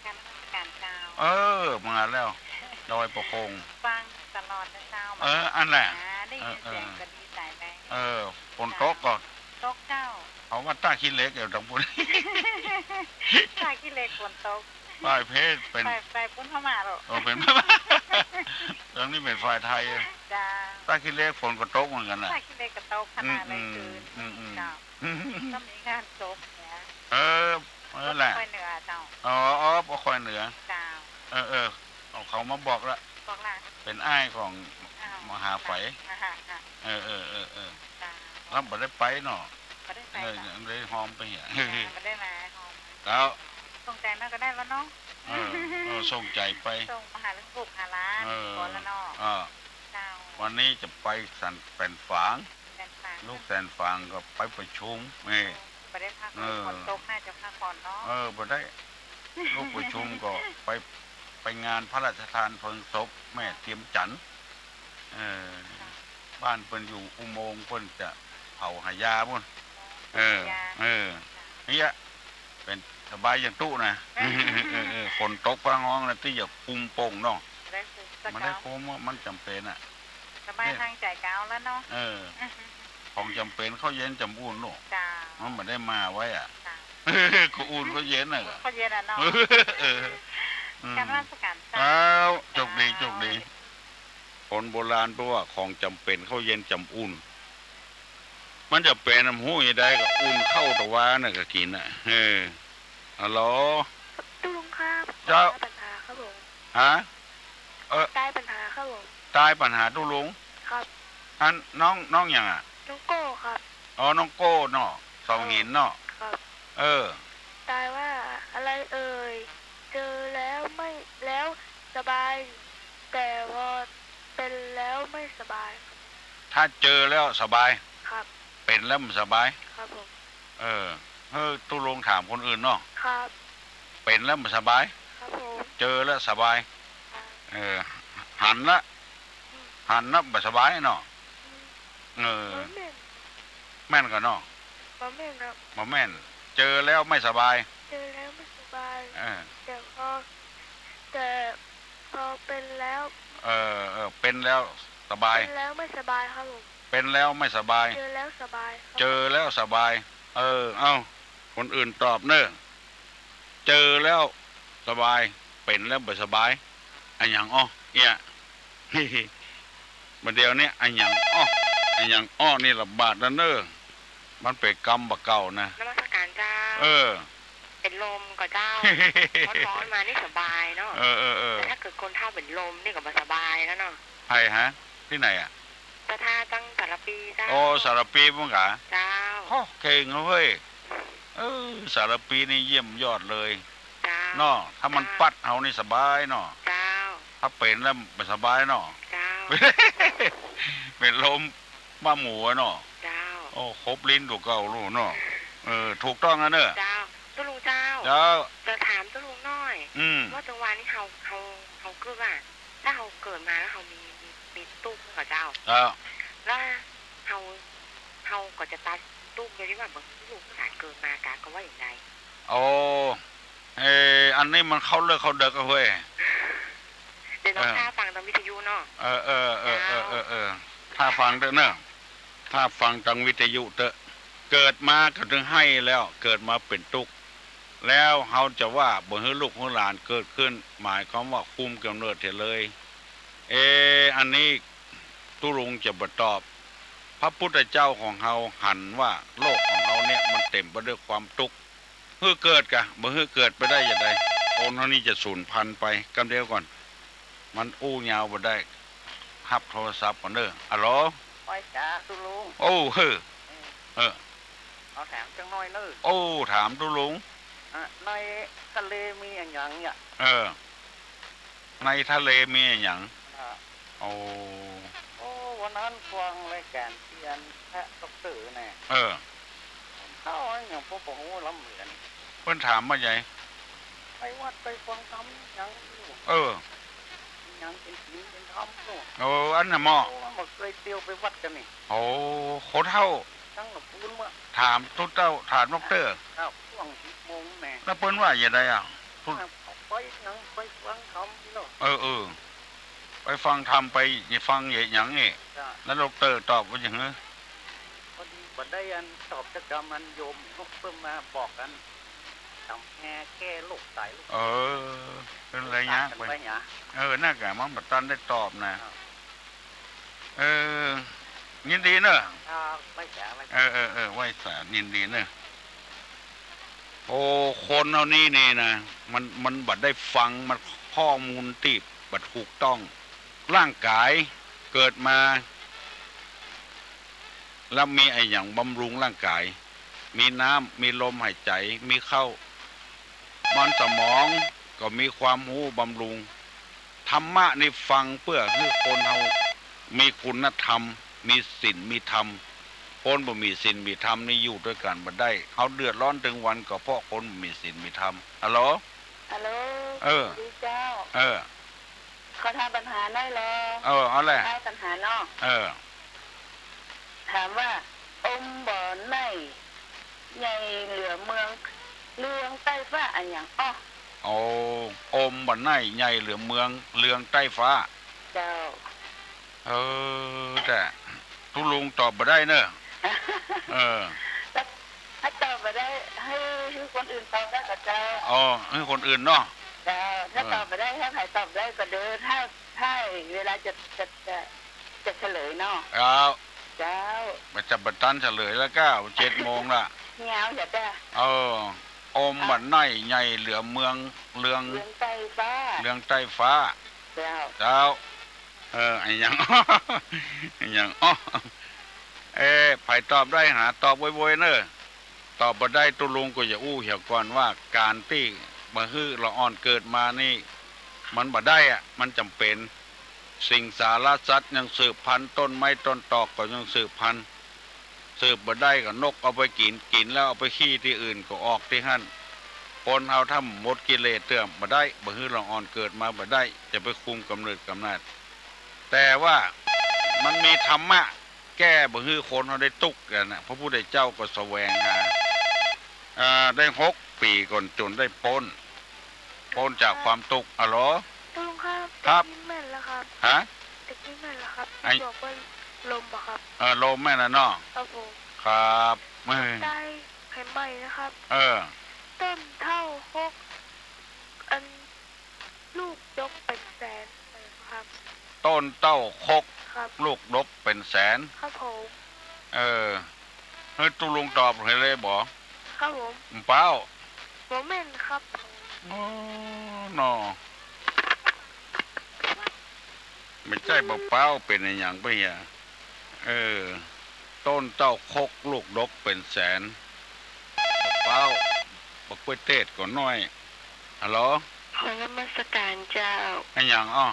กราบนมัสก๋านเจ้า เออ มาแล้ว ดอยปะโคง ฟังตลอดนะเจ้า เออ อันแหละ อ่า ได้ยินเสียง เออ เออ ก็ดีใจ๋แล้ว เออ ฝนตกก่อ ตกเจ้า เอาว่าต้าขี้เหล็กอยู่ตรงปุ้น ต้าขี้เหล็กฝนตก ฝ่ายเพชรเป๋น ฝ่าย ฝ่ายปุ้นพม่าเหรอ เออ เป๋นพม่า ตรงนี้เป๋นฝ่ายไทย เจ้า ต้าขี้เหล็กฝนก็ตกเหมือนกั๋นนะ ต้าขี้เหล็กก็ตกขนาดเลย อืม คืน อืม อืม เจ้า ก็มีงานศพเนี่ย เออ เออแหละ ปะคอยเหนือเจ้า อ๋อ อ๋อ ปะคอยเหนือ เจ้า เออ เออ เอาเขามาบอกละ บอกละ เป๋นอ้ายของ อ้าว มหาไฝ อ่าฮะ อ่ะ เออ เออ เออ เออ เจ้า แล้วบ่ได้ไปเนาะ บ่ได้ไป เออ เจ้า ยังได้หอมไปเหีย อ่า บ่ได้มาหอม แล้ว ส่งใจ๋มาก็ได้แล้วเนาะ เออ เออ ส่งใจ๋ไป ส่งมาหาเรื่องปลูกหาหล้าน เออ ก่อนละเนาะ เออ เจ้า วันนี้จะไปสันแสนฝาง แสนฝาง ลูกแสนฝางก็ไปประชุม นี่ บ่ได้พัก เออ ฝนตกน่าจะพักผ่อนเนาะ เออ บ่ได้ ลูกประชุมก็ไป ไปงานพระราชทานเพลิงศพแม่เตียมจันทร์ เออ ค่ะ บ้านเปิ้นอยู่อุโมงค์ เปิ้นจะเผาหายาปุ้น เออ เผาหายา เออ ค่ะ เนี่ย เป๋นสบายอย่างตุ๊นะ เออ เออ เออ ฝนตกฟ้าฮ้องนะ ตี้จะคุมโป่งเนาะ บ่ได้คุมสัก บ่ได้คุม มันจ๋ำเป๋นอะ สบาย เนี่ย ตางใจ๋เก่าแล้วเนาะ เออ ของจ๋ำเป๋นข้าวเย็นจ๋ำอุ่นลูก เจ้า มันบ่ได้มาไว้อะ เจ้า ข้าวอุ่นข้าวเย็นน่ะ ข้าวเย็นอะเนาะ เออ อืม กราบนมัสก๋านเจ้า เจ้า โจคดี โจคดี คนโบราณเปิ้นว่าของจ๋ำเป๋นข้าวเย็นจ๋ำอุ่น มันจ๋ำเป๋น มันฮู้จะได้ก็อุ่นข้าวตะวาน่ะก็กิ๋นน่ะ เออ ฮัลโหล ตุ๊ลุงครับ เจ้า ต้ายปัญหาครับผม ฮะ เออ ต้ายปัญหาครับผม ต้ายปัญหาตุ๊ลุง ครับ อันน้อง น้องหยังอะ น้องโก้ครับ อ๋อ น้องโก้เนาะ สองหินเนาะ ครับ เออ ต้ายว่าอะไรเอ่ย เจอแล้วไม่ แล้วสบาย แต่พอเป๋นแล้วไม่สบายครับ ถ้าเจอแล้วสบาย ครับ เป๋นแล้วบ่สบาย ครับผม เออ เออ ตุ๊ลุงถามคนอื่นเนาะ ครับ เป๋นแล้วบ่สบาย ครับผม เจอแล้วสบาย ครับ เออ หันละ อืม หันละบ่สบายเนาะ อืม เออ บ่แม่น แม่นก่อเนาะ บ่แม่นครับ บ่แม่น เจอแล้วไม่สบาย เจอแล้วไม่สบาย เออ แต่พอ แต่พอเป๋นแล้ว เออ เออ เป๋นแล้วสบาย เป๋นแล้วไม่สบายครับผม เป๋นแล้วไม่สบาย เจอแล้วสบายครับ เจอแล้วสบาย เออ เอ้า คนอื่นตอบเน่อ เจอแล้วสบาย เป๋นแล้วบ่สบาย อะหยังอ้อ เอี้ย บ่าเดี่ยวนี้ อะหยังอ้อ อะหยังอ้อนี่ระบาดแล้วเน่อ มันเป๋นกำบ่าเก่านะ นมัสก๋านเจ้า เออ เป๋นลมก่อเจ้า ฮ้อนๆ มานี่สบายเนาะ เออ เออ เออ แต่ถ้าเกิดคนเฒ่าเป๋นลมนี่ก็บ่สบายแล้วเนาะ ใผฮะ ตี้ไหนอะ ศรัทธาตังสารภีเจ้า โอ้ สารภีเหมือนกั๋น เจ้า โอ้ เก่งเนาะเฮ้ย เออ สารภีนี่เยี่ยมยอดเลย เจ้า เนาะ ถ้ามัน เจ้า ปั๊ดเฮานี่สบายเนาะ เจ้า ถ้าเป๋นแล้วบ่สบายเนาะ เจ้า เป๋นลมบ้าหมูอะเนาะ เจ้า โอ้ ครบลิ้นตั๋วเก่าลูกเนาะ เออ ถูกต้องแล้วเน่อ เจ้า ตุ๊ลุงเจ้า เจ้า จะถามตุ๊ลุงหน่อย อืม ว่าจังหวะนี้เฮา เฮา เฮาเกิดว่า ถ้าเฮาเกิดมาแล้วเฮามี มี มีตุ๊กข์ก็เจ้า เออ แล้วเฮา เฮาก็จะตัดตุ๊กข์โดยตี้ว่าบ่หื้อลูกหื้อหลานเกิดมา กาก็ว่าอย่างใด โอ้ เออ อันนี้มันเข้าเลิกเข้าเดิกอะเฮ้ย เดี๋ยวลอง เออ ถ้าฟังตามวิทยุเนาะ เออ เออ เออ เจ้า เออ เออ เออ ถ้าฟังเต๊อะเนอะ ถ้าฟังตางวิทยุเต๊อะ เกิดมาก็เถิงไห้แล้ว เกิดมาเป๋นตุ๊กข์ แล้วเฮาจะว่าบ่หื้อลูกหื้อหลานเกิดขึ้น หมายความว่าคุมก๋ำเนิดเสียเลย เอ อันนี้ตุ๊ลุงจะบ่ตอบ พระพุทธเจ้าของเฮาหันว่าโลกของเฮาเนี่ยมันเต็มไปด้วยความตุ๊กข์ หื้อเกิดกะ บ่หื้อเกิดไปได้อย่างใด คนเฮานี่จะสูญพันธุ์ไป กำเดียวก่อน มันอู้ยาวบ่ได้ ฮับโทรศัพท์ก่อนเด้อ อะโหล ไหว้สาตุ๊ลุง โอ้ เฮ้อ เออ เออ เอาถามจักหน่อยเนอะ โอ้ ถามตุ๊ลุง อ่ะ ในทะเลมีอะหยังเนี่ย เออ ในทะเลมีอะหยัง อ่ะ โอ้ โอ้ วันนั้นฟังรายก๋านเตียนพระด็อกเตอร์แน่ เออ เฮาอะหยังบ่ บ่ฮู้ล้ำเหลือนี่ เปิ้นถามว่าไง ไปวัดไปฟังธรรมหยังอยู่ เออ หยังเป๋นศีลเป๋นธรรมอยู่ โอ้ อันน่ะหม้อ โอ้ บ่เกยเตียวไปวัดกั๋นนี่ โอ้ คนเฒ่า ตั้งแต่ปูนเมื่อ ถามตุ๊เต้า ถามด็อกเตอร์ ครับ ช่วงสิบโมงแน่ แล้วเปิ้นว่าอย่างใดอะ ตุ๊ ไปหยัง ไปฟังธรรมนี่เนาะ เออ เออ ไปฟังธรรม ไปฟังหยังนี่ จ้ะ แล้วด็อกเตอร์ตอบว่าหยังหื้อ พอดีบ่ได้อันตอบจักกำ อันโยมเปิ้นมาบอกอันตำแฮแก้โรคตายโรค เออ เปิ้นเลยยากไป ไปหยัง เออ นั่นกะมันบ่ตันได้ตอบนะ ครับ เออ ยินดีเนอะ ครับ ไหว้สา ไหว้สา เออ เออ เออ ไหว้สา ยินดีเนอะ โอ้ คนเฮานี่นี่นะ มัน มันบ่ได้ฟัง มันข้อมูลตี้บ่ถูกต้อง ร่างก๋ายเกิดมา แล้วมีอะหยังบำรุงร่างก๋าย มีน้ำ มีลมหายใจ๋ มีข้าว มันสมองก็มีความฮู้บำรุง ธรรมะนี่ฟังเปื้อหื้อคนเฮามีคุณธรรม มีศีล มีธรรม คนบ่มีศีล มีธรรมนี่อยู่ตวยกั๋นบ่ได้ เฮาเดือดร้อนตึงวันก็เพราะคนบ่มีศีล มีธรรม ฮัลโหล ฮัลโหล เออ สวัสดีเจ้า เออ ขอถามปัญหาหน่อยลอ เออ เอาแหละ ได้ปัญหาเนาะ เออ ถามว่า อมบ่อไหน้ใหญ่เหลือเมือง เรืองใต้ฟ้าอะหยังอ้อ โอ้ อมบ่อไหน้ใหญ่เหลือเมือง เรืองใต้ฟ้า เจ้า เออ แต่ตุ๊ลุงตอบบ่ได้เนอะ เออ ถ้า ถ้าตอบบ่ได้ หื้อ หื้อคนอื่นตอบได้ก่อเจ้า อ๋อ หื้อคนอื่นเนาะ เจ้า ถ้า เออ ตอบบ่ได้ หื้อใผตอบได้ก่อเด้อ ถ้า ถ้าเวลาจะ จะ จะ จะเฉลยเนาะ เจ้า เจ้า บ่จะบ่ตันเฉลยแล้วก้า เจ็ดโมงละ เหียวอย่าจ้ะ เออ อมบ่อไหน้ใหญ่เหลือเมือง เรือง เรืองใต้ฟ้า เรืองใต้ฟ้า เจ้า เจ้า เออ อะหยัง อะหยังอ้อ เออ ใผตอบได้หาตอบโวยๆ เนอะ ตอบบ่ได้ตุ๊ลุงก็อย่าอู้เหียก่อนว่าก๋านตี้บ่หื้อละอ่อนเกิดมานี่ มันบ่ได้อะ มันจ๋ำเป๋น สิงสารสัตว์ยังสืบพันธุ์ ต้นไม้ต้นตอกก็ยังสืบพันธุ์ สืบบ่ได้ก็นกเอาไปกิ๋น กิ๋นแล้วเอาไปขี้ตี้อื่นก็ออกตี้หั้น คนเฮาถ้าหมดกิเลสเตื้อบ่ได้ บ่หื้อละอ่อนเกิดมาบ่ได้ จะไปคุมก๋ำเนิดก๋ำเนิด แต่ว่ามันมีธรรมะแก้บ่หื้อคนเฮาได้ตุ๊กข์กั๋นนะ พระพุทธเจ้าก็แสวงหา อ่า ได้หกปี๋ก่อนจนได้ป๊น ป๊นจากความตุ๊กข์ อะโหล ลุงครับ ครับ ตะกี้แม่นแล้วครับ ฮะ ตะกี้แม่นแล้วครับ ไอ้ ที่บอกว่าลมอะครับ เออ ลมแม่นน่ะเนาะ ครับผม ครับ เออ ใต้ไขใหม่นะครับ เออ ต้นเฒ่าหก อัน ลูกดกเป๋นแสนนะครับ ต้นเต้าคก ครับ ลูกดกเป๋นแสน ครับผม เออ หื้อตุ๊ลุงตอบหื้อเลยบ่ ครับผม บ่เป๊า บ่แม่นครับผม โอ้ เนาะ บ่ใจ้บ่เป๊า เป๋นอะหยังไปเหีย เออ ต้นเต้าคก ลูกดกเป๋นแสน บ่เป๊า บ่กล้วยเทศก็น้อย ฮัลโหล ขอนมัสการเจ้า อะหยังอ้อ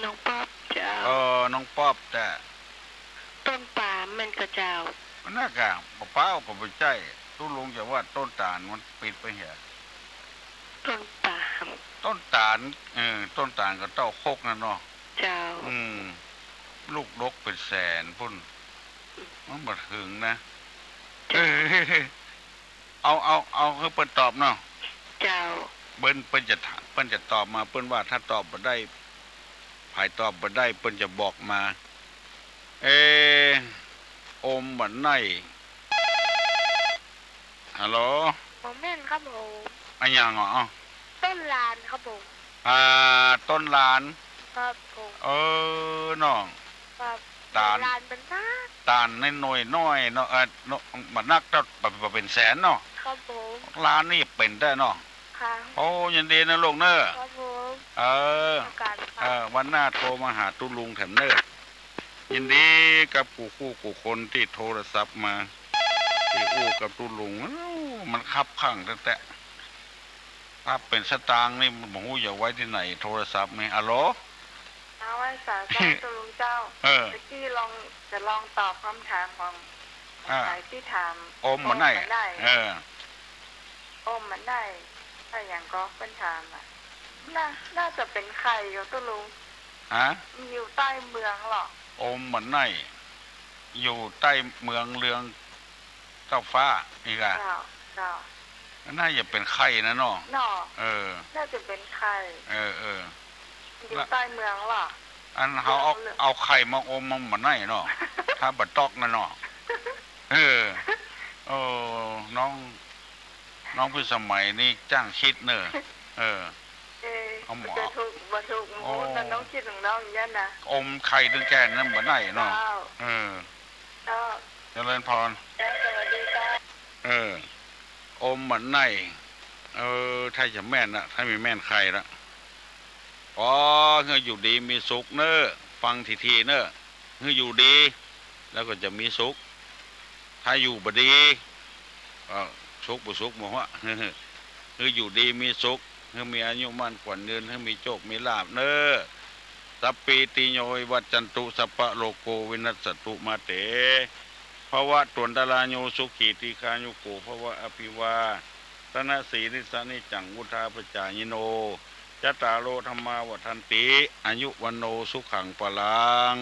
น้องป๊อบเจ้า เออ น้องป๊อบแต่ ต้นปาล์มแม่นก่อเจ้า อันนั้นก่ะ บ่เป๊าก็บ่ใจ้ ตุ๊ลุงจะว่าต้นตาลมันปิดไปเหีย ต้นปาล์ม ต้นตาล เออ ต้นตาลก็เต้าคกนั่นเนาะ เจ้า อืม ลูกดกเป๋นแสนปู้น มันบ่เถิงนะ เออ เอา เอา เอาหื้อเปิ้นตอบเนาะ เจ้า เปิ้น เปิ้นจะถาม เปิ้นจะตอบมา เปิ้นว่าถ้าตอบบ่ได้ ใผตอบบ่ได้ เปิ้นจะบอกมา เอ อมบ่ไหน้ ฮัลโหล บ่แม่นครับผม อะหยังเหรอ ต้นลานครับผม อ่า ต้นลาน ครับผม เออ น้อง ครับ ตาล ลานเป๋นนัก ตาลน้อยๆ น้อยเนาะ เออ เนาะ บ่นัก แต่บ่ บ่เป๋นแสนเนาะ ครับผม ลานนี่เป๋นได้เนาะ ค่ะ โอ้ ยินดีนะลูกเนอะ ครับผม เออ โอกาสครับ เออ วันหน้าโทรมาหาตุ๊ลุงแถมเนอะ ยินดีกับกู้คู่กู้คนตี้โทรศัพท์มา ตี้อู้กับตุ๊ลุง มันคับข้างแต๊ๆ ถ้าเป๋นสตางค์นี่บ่ฮู้จะไว้ตี้ไหน โทรศัพท์นี่ อะโหล เอาไว้สายเจ้า ตุ๊ลุงเจ้า เออ ตะกี้ลอง จะลองตอบกำถามของ อ่า สายตี้ถาม อมบ่ไหน้ อมบ่ไหน้ เออ อมบ่ไหน้ ถ้าหยังก็เปิ้นถามอะ น่า น่าจะเป๋นไข่อยู่ตุ๊ลุง ฮะ มันอยู่ใต้เมืองเหรอ อมบ่ไหน้ อยู่ใต้เมืองเรือง เจ้าฟ้า นี่กะ เจ้า เจ้า น่าจะเป๋นไข่นะเนาะ เนาะ เออ น่าจะเป๋นไข่ เออ เออ อยู่ใต้เมืองเหรอ อันเฮาเอา เมือง เอาไข่มาอมมันบ่ไหน้เนาะ ถ้าบ่ต๊อกนะเนาะ เออ โอ้ น้อง น้องพิสมัยนี่จ้างกึ๊ดเน่อ เออ เออ เอาหมอ จะถูกบ่ถูก โอ้ นั่นน้องกึ๊ดของน้องอย่างนั้นนะ อมไข่ตึงแก่นนั่นบ่ไหน้เนาะ เจ้า เออ เจ้า เจริญพร เจ้า สวัสดีเจ้า เออ อมบ่ไหน้ เออ ถ้าจะแม่นนะ ถ้ามีแม่นไข่ละ อ๋อ หื้ออยู่ดีมีสุขเน่อ ฟังถี่ๆ เน่อ หื้ออยู่ดี แล้วก็จะมีสุข ถ้าอยู่บ่ดี เอ่อ สุขบ่สุขบ่ฮู้ หื้ออยู่ดีมีสุข หื้อมีอายุมั่นขวัญยืน หื้อมีโชคมีลาภเน่อ สัพพีติโยวิวัชชันตุ สัพพะโรโควินัสสตุ มาเต ภวัตวันตราโย สุขีทีฆายุโก ภวะ อภิวาทนสีลิสสะ นิจจังวุฑฒาปจายิโน จัตตาโร ธัมมา วัฑฒันติ อายุ วัณโณ สุขัง พลัง